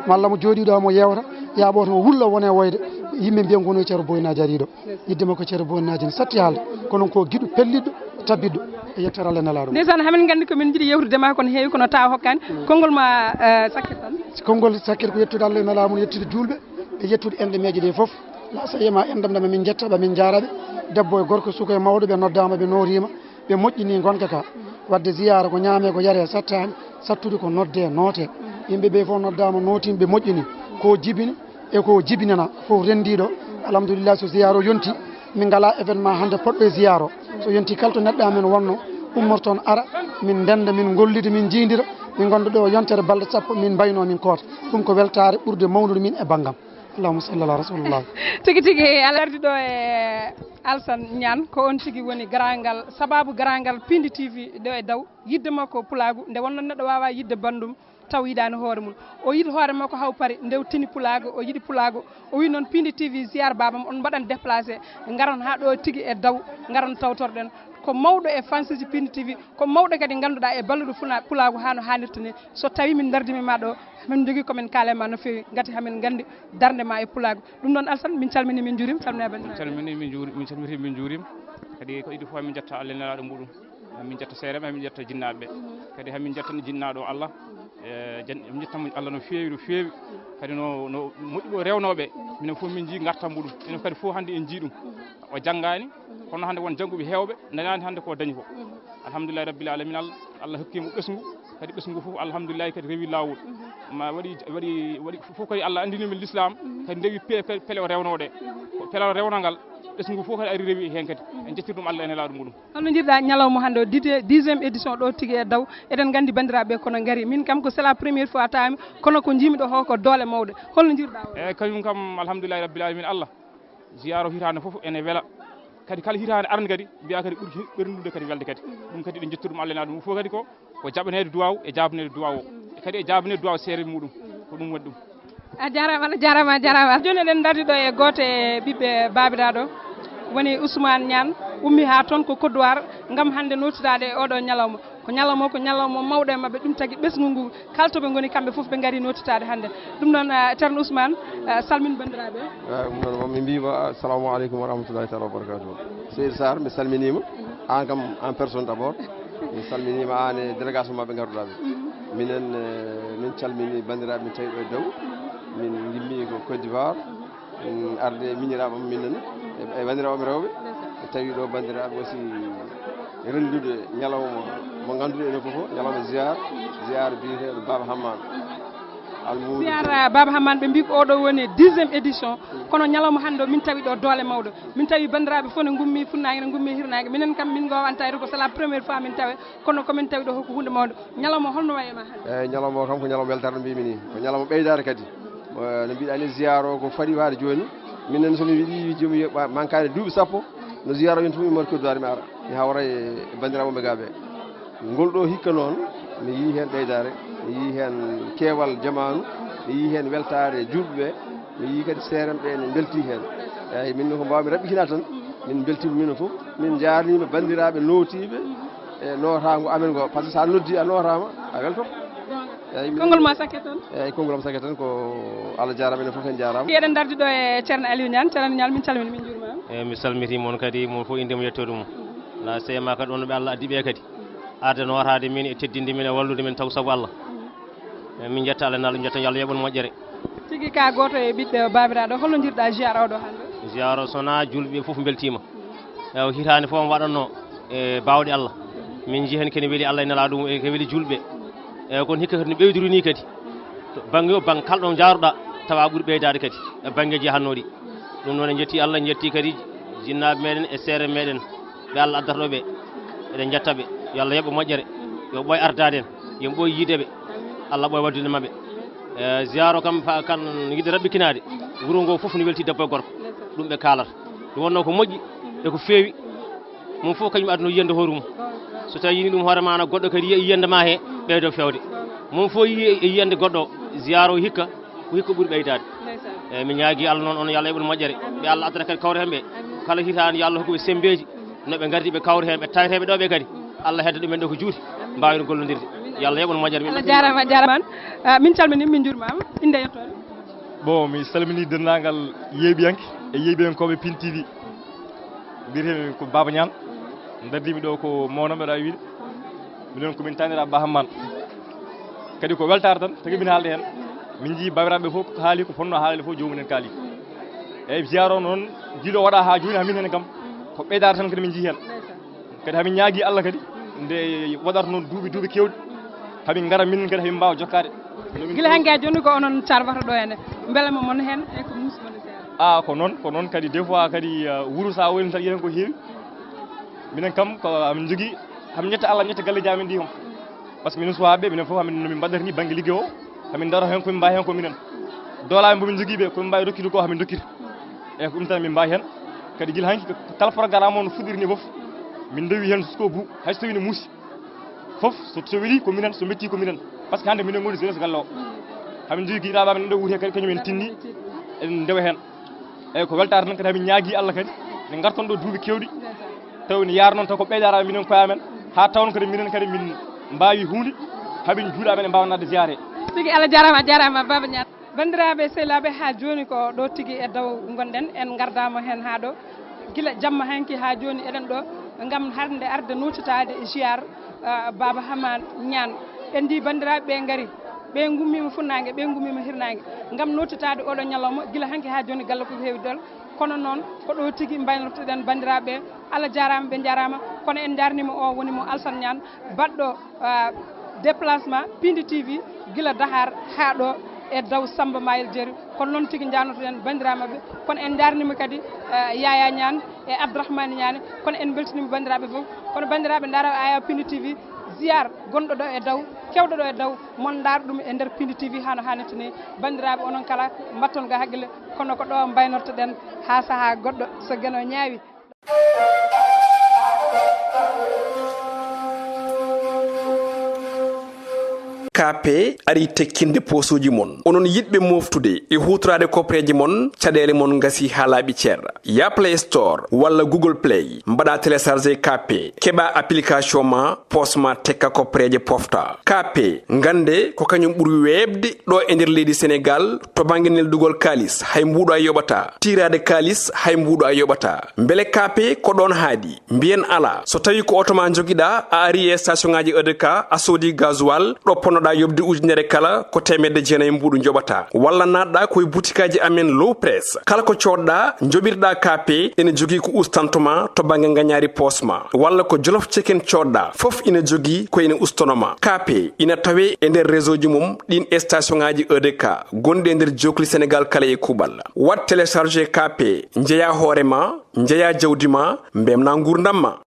Malla mo jooɗii ɗo, mo yeewta, yaaɓoto mo wullo, wone woyde. Yimɓe mbiya, "Ngono ceerno Boyinaaji arii ɗo." Yiɗde makko ceerno Boyinaaji ne satti haalde. Kono ko giɗo pelliɗo, tabitɗo. E yettere Allah e Nelaaɗo. Ndeysaan, hamin nganndi ko min njiɗi yewtude ma, kono heewi, kono tawa hokkaani. Konngol ma, eh, sakkir tan. Konngol sakkir ko yettude Allah e Nelaaɗo mum, yettude juulɓe, e yettude enɗemeeje ɗe fof. La so yema enɗam ɗam, min njetta ɓe, min njaara ɓe. Debbo e gorko, suka e mawɗo, ɓe noddaama, ɓe nootiima, ɓe moƴƴini ngonka ka. Waɗde ziyaara ko ñaame, ko yare, sattaani, sattude ko nodde, noote. Yimɓe ɓe fof noddaama, nootiima, ɓe moƴƴini. Ko jibini e ko jibinana fof renndii ɗo. Alhamdulillah, so ziyaara o yonti, min ngalaa événement hannde poɗɗo e ziyaara o. So yonti kala to neɗɗo amen wonno, ummor toon ara, min ndennda, min ngollida, min njiidira, min ngonda ɗo yontere balɗe sappo, min mbayno min koota. Ɗum ko weltaare ɓurde mawnude min e banngam. Allahumma salli ala rasulillah. Tigi tigi, alardi ɗo e Alsan Ñaan, ko on tigi woni garangal, sababu garangal Pindi T V ɗo e daw, yidde makko pulaagu, nde wonno neɗɗo waawa yidde banndum, taw yiɗaani hoore mum. O yiɗi hoore makko haw pari, nde o tini pulaagu, o yiɗi pulaagu. O wi noon, Pindi T V, ziar baabam, on mbaɗan déplacé, ngaran haa ɗo tigi e daw, ngaran tawtorɗen. Ko mawɗo e fansiji Pindi T V, ko mawɗo kadi ngannduɗaa e balluɗo funa-, pulaagu haa no haanirta ni. So tawi min ndardimi ma ɗo, min njogii ko min kaale ma no feewi, ngati hamin nganndi darnde ma e pulaagu. Ɗum noon, Alsan, min calmini, min njuurima, calmina min bandiraɓe. Calmini, min njuuri-, min calmiti, min njuurima. Kadi ko idi fof min jetta Allah e Nelaaɗo muɗum. Min jetta seereɓe, min jetta jinnaaɓe. Kadi hamin jetta jinnaaɗo Allah. E jan-, min jetta mo Allah no feewi, no feewi. Kadi no, no moƴƴi ɗo rewnooɓe. Minen fof min njii ngartam muɗum. Enen kadi fof hannde en njii ɗum. O janngaani, kono hannde won jannguɓe heewɓe, nanaani hannde ko dañi ko. Alhamdulillahi rabbil alamin, Allah, Allah hokki mo ɓesngu, kadi ɓesngu fof alhamdulillahi kadi rewi laawol. Ma waɗi, waɗi, waɗi fof kadi Allah anndini min l'islam, kadi ndewi pe-, pe-, pele o rewnoo ɗe. Ko pele o rewnoo ngal, ɓesngu fof kadi ari rewi heen kadi. En njettii ɗum Allah e Nelaaɗo muɗum. Holno njiɗɗa ñalawma hannde o, dite-, dixième édition ɗo tigi e daw? Eɗen nganndi banndiraaɓe kono ngari. Min kam ko c'est la première fois tawmi, kono ko njiimi ɗo ko, ko doole mawɗe. Holno njiɗɗa o? Eeyi, kañum kam alhamdulillahi rabbil alamin, Allah. Ziyaara o hitaande fof ene wela. Kadi kala hitaande arde kadi, mbiya kadi ɓuri ɓerndude kadi welde kadi. Ɗum kadi eɗen njettu ɗum Allah e Nelaaɗo mum fof kadi ko, ko jaɓaneede duwaaw e jaabaneede duwaaw o. Kadi e jaabaneede duwaaw seere muɗum. Ko ɗum waɗi ɗum. A jaaraama, Allah jaaraama, a jaaraama. Jooni eɗen ndardi ɗo e gooto e ɓiɓɓe baabiraaɗo, woni Ousmane Niane, ummi haa toon ko Kodduwaar ngam hannde nootitaade e oɗo ñalawma. Ko ñalawma, ko ñalawma mawɗo e maɓɓe, ɗum tagi ɓesngu ngu, kala to ɓe ngoni kamɓe fof ɓe ngari nootitaade hannde. Ɗum noon, eh, Ceerno Ousmane, eh, salmin banndiraaɓe. Eh, ɗum noon, min mbiima, assalamu aleykum wa rahmatullahi taala wa barakatuh. Seydi Sarr, mi salminiima. Aan kam, en personne d'abord. Mi salminiima aan e délégation maɓɓe ngarduɗaa ɓe. Minen, eh, min calmini banndiraaɓe min tawi ɗo e dow. Min ngimmi ko Côte d'Ivoire. Mm, arde miñiraaɓe am minen e, e banndiraaɓe am rewɓe. Ɓe tawi ɗo banndiraaɓe aussi renndude ñalawma mo ngannduɗen enen fof, ñalawma ziar, ziar biyeteeɗo Baaba Hammaan. Almuudo. Ziar, ah, Baaba Hammaan, ɓe mbi ko oɗo woni dixième édition, kono ñalawma hannde o min tawi ɗo doole mawɗo. Min tawi banndiraaɓe fof ne ngummi funnaange, ne ngummi hirnaange. Minen kam min ngowanta e ko c'est la première fois min tawe, kono ko min tawi ɗo ko huunde mawnde. Ñalawma o holno wayi e ma hannde? Eeyi, ñalawma o kam ko ñalawma weltaare no mbiymi ni. Ko ñalawma ɓeydaare kadi. Eh, no mbiɗa ni, ziyaara o ko faɗi waade jooni. Minen so mi wiɗi jomi mankaani duuɓi sappo, no ziyaara o yonti fof mi mari kodduwaade mi ara. Mi hawra e, e banndiraaɓe ɓe gaa ɓe. Ngol ɗo hikka noon, mi yii heen ɓeydaare, mi yii heen keewal jamaanu, mi yii heen weltaare juulɓe ɓe, mi yii kadi seeremɓe ene mbeltii heen. Eeyi, min ko mbaawmi raɓɓikinaade tan, min mbeltiima minen fof, min njaarniima banndiraaɓe nootiiɓe e nootaango amen ngo, par ce que so a noddii a nootaama, a weltoto. Eeyi, min konngol ma sakke tan? Eeyi, konngol am sakke tan ko Allah jaaraama, enen fof en njaaraama. Eɗen ndardi ɗo e Ceerno Aliou Niane. Ceerno Aliou Niane, min calmini, min njuurima. Eeyi, mi salmitii mon kadi, mon fof innde mum e yettoode mum. La seyma kadi, on ɓe Allah addi ɓe kadi. Arde nootaade min e teddinde min e wallude min taw sabu Allah. Eeyi, min njetta Allah e Nelaɗo, min njetta yo Allah yoɓ on moƴƴere. Tigi ka gooto e ɓiɓɓe baabiraaɗo, holno njiɗɗa ziyaara oɗo hannde? Ziyaara o, so wonaa juulɓe ɓe fof mbeltiima. Eeyi, hitaande fof omo waɗatnoo e baawɗe Allah. Min njii heen kene weli Allah e Nelaaɗo mum, e kene weli juulɓe. Eeyi, kono hikka kadi no ɓeydori ni kadi. To bannge o bannge, kala ɗo njaaruɗaa, tawa ɓuri ɓeydaade kadi e banngeeji yahannooɗi. Ɗum noon, en njettii Allah, en njettii kadi jinnaaɓe meɗen e seere meɗen, ɓe Allah addata ɗo ɓe. Eɗen njetta ɓe. Yo Allah yoɓ ɓe moƴƴere. Yo ɓooy ardaade en. Yo ɓooy yiide ɓe. Allah ɓooy waɗdude maɓɓe. Eh, ziyaaro kam fa-, kan yiɗde raɓɓikinaade. Wuro ngoo fof ne welti debbo e gorko. Ɗum ɓe kaalata. Ɗum wonnoo ko moƴƴi e ko feewi. Mum fof kañum adduno yiyande hoore mum. So tawii yini ɗum hoore maa, goɗɗo kadi yiya yiyande maa he, ɓeydo feewde. Mum fof yiyi e yiyande goɗɗo o, ziyaaro o hikka, ko hikka ɓuri ɓeydaade. Ndeysaan. Eeyi, mi ñaagii Allah noon, on yo Allah yoɓ on moƴƴere. Ɓe Allah addata kadi kawre heen ɓe. Kala hitaande yo Allah hokku ɓe semmbeeji, no ɓe ngardi ɓe kawre heen, ɓe tawetee ɓe ɗo ɓe kadi. Allah hedda ɗumen ɗo ko juuti, mbaawen gollondirde. Yo Allah yoɓ on moƴƴere. Allah jaaraama, a jaaraama. Ah, min calminii, min njuurmaama. Innde e yettoode? Bon, mi salminii denndaangal yeeɓiyanke e yeeɓiyankooɓe Pin T V. Mbiyetee-mi ko Baaba Ñaan. Ndardiimi ɗo ko mawɗo mbeɗa wiide. Minen ko min taaniraaɓe Ba Hammaan. Kadi ko weltaare tan, tagi min haalde heen. Min njii baabiraaɓe fof ko haali, ko fotnoo haalde fof, joomum en kaali. Eeyi, ziyaara o noon, gila o waɗaa haa jooni, haa min heen kam, ko ɓeydaare tan kadi min njii heen. Kadi hamin ñaagii Allah kadi, nde waɗata noon duuɓi, duuɓi keewɗi, hamin ngara minen kadi, hamin mbaawa jokkaade. Gila hannde haa jooni ko onon carvata ɗo henne, mbelema mon heen e ko muusi mon e seeɗa. Ah, ko noon, ko noon kadi, des fois kadi, uh, wuro so a woni tan, yiyan ko heewi. Minen kam, ko amin njogii, hamin ñetta Allah, ñetta galleeji amin ɗi kam. Par ce que minen suwaaɓe, minen fof hamin, no min mbaɗata ni bannge liggey o, hamin ndaro heen ko min mbaawi heen ko minen. Doolaaɓe mbo min njogii ɓe, ko min mbaawi rokkude ko hamin ndokkira. Eeyi, ko ɗum tan min mbaawi heen. Kadi gila hanki, ko kala programme o no fuɗɗiri ni fof, min ndewi heen jusqu'au bout. Hay so tawii ne muusi fof, so, so weli ko minen, so metti ko minen. Par ce que hannde minen ngoni jeunesse galle o. Hamin njogii giɗaaɓe amen ɗo wuuri he kadi, kañum en tinni, en ndewa heen. Eeyi, ko weltaare tan kadi, hamin ñaagii Allah kadi, ne ngarton ɗo duuɓi keewɗi, taw ne yaara noon taw ko ɓeydaare minen koye amen, haa tawon kadi minen kadi min mbaawi huunde, hamin juuɗe amen e mbaawa naatde ziyaare. Tigi Allah jaaraama, a jaaraama, Baaba Ñaan. Banndiraaɓe sehilaaɓe, haa jooni ko ɗo tigi e daw ngonɗen, en ngardaama heen haa ɗo. Gila jamma hanki haa jooni eɗen ɗo ngam hannde arde nootitaade ziyaar, ah, Baaba Hammaan Ñaan. En ndi banndiraaɓe ɓe ngari, ɓe ngummiima funnaange, ɓe ngummiima hirnaange ngam nootitaade oɗo ñalawma. Gila hanki haa jooni galle ko heewi dol, kono noon ko ɗo tigi mbaynortoɗen banndiraaɓe. Allah jaaraama, ɓe njaaraama, kono en njaarniima o woni mo Alsan Ñaan, baɗɗo, ah, déplacement Pindi T V gila Dahar haa ɗo e daw Samba Mayel Jeeri. Kono noon tigi njaarnotoɗen banndiraaɓe maɓɓe. Kono en njaarniima kadi, eh, Yaya Ñaan e Abdourahmane Ñaane. Kono en mbeltiniima banndiraaɓe fof. Kono banndiraaɓe, ndaara Aya Pindi T V, ziyaar gonɗo ɗo e daw, kewɗo ɗo e daw, mon ndaar ɗum e nder Pindi T V hano hannirta ni. Banndiraaɓe, onon kala mbatton ga hakkille, kono ko ɗo mbaynortoɗen haa sahaa goɗɗo so geno ñaawi. K P ari tekkinde poosooji mon. Onon yiɗɓe mooftude e huutoraade kopreeje mon, caɗeele mon ngasi haa laaɓi cer. Yaa Play Store walla Google Play, mbaɗa télécharger K P, keɓa application ma, poos ma tekka kopreeje pofta. K P, ngannde ko kañum ɓuri weeɓde ɗo e nder leydi Senegaal, to bannge neldugol kaalis, hay mbuuɗo a yoɓataa. Tiiraade kaalis, hay mbuuɗo a yoɓataa. Mbele K P ko ɗoon haaɗi? Mbiyen alaa. So tawii ko oto ma njogiɗaa, a arii e station ŋaaji E D K, a soodii gasoil, ɗo ponnoɗaa yoɓde ujunere kala, ko teemedde jeenayi mbuuɗu njoɓataa. Walla naatɗaa ko e butikaaji amen Low Press. Kala ko coodɗaa, njoɓirɗaa K P, ene jogii ko ustanto ma to bannge ngañaari poos ma. Walla ko Jolof Chicken coodɗaa, fof ina jogii ko ina ustono ma. K P ina tawee e nder réseau ji mum ɗiin e station ŋaaji E D K gonɗi e nder jookli Senegaal kala e kuuɓal. Waɗ télécharger K P, njeyaa hoore ma, njeyaa jawdi ma, mbeltinaa nguurndam ma.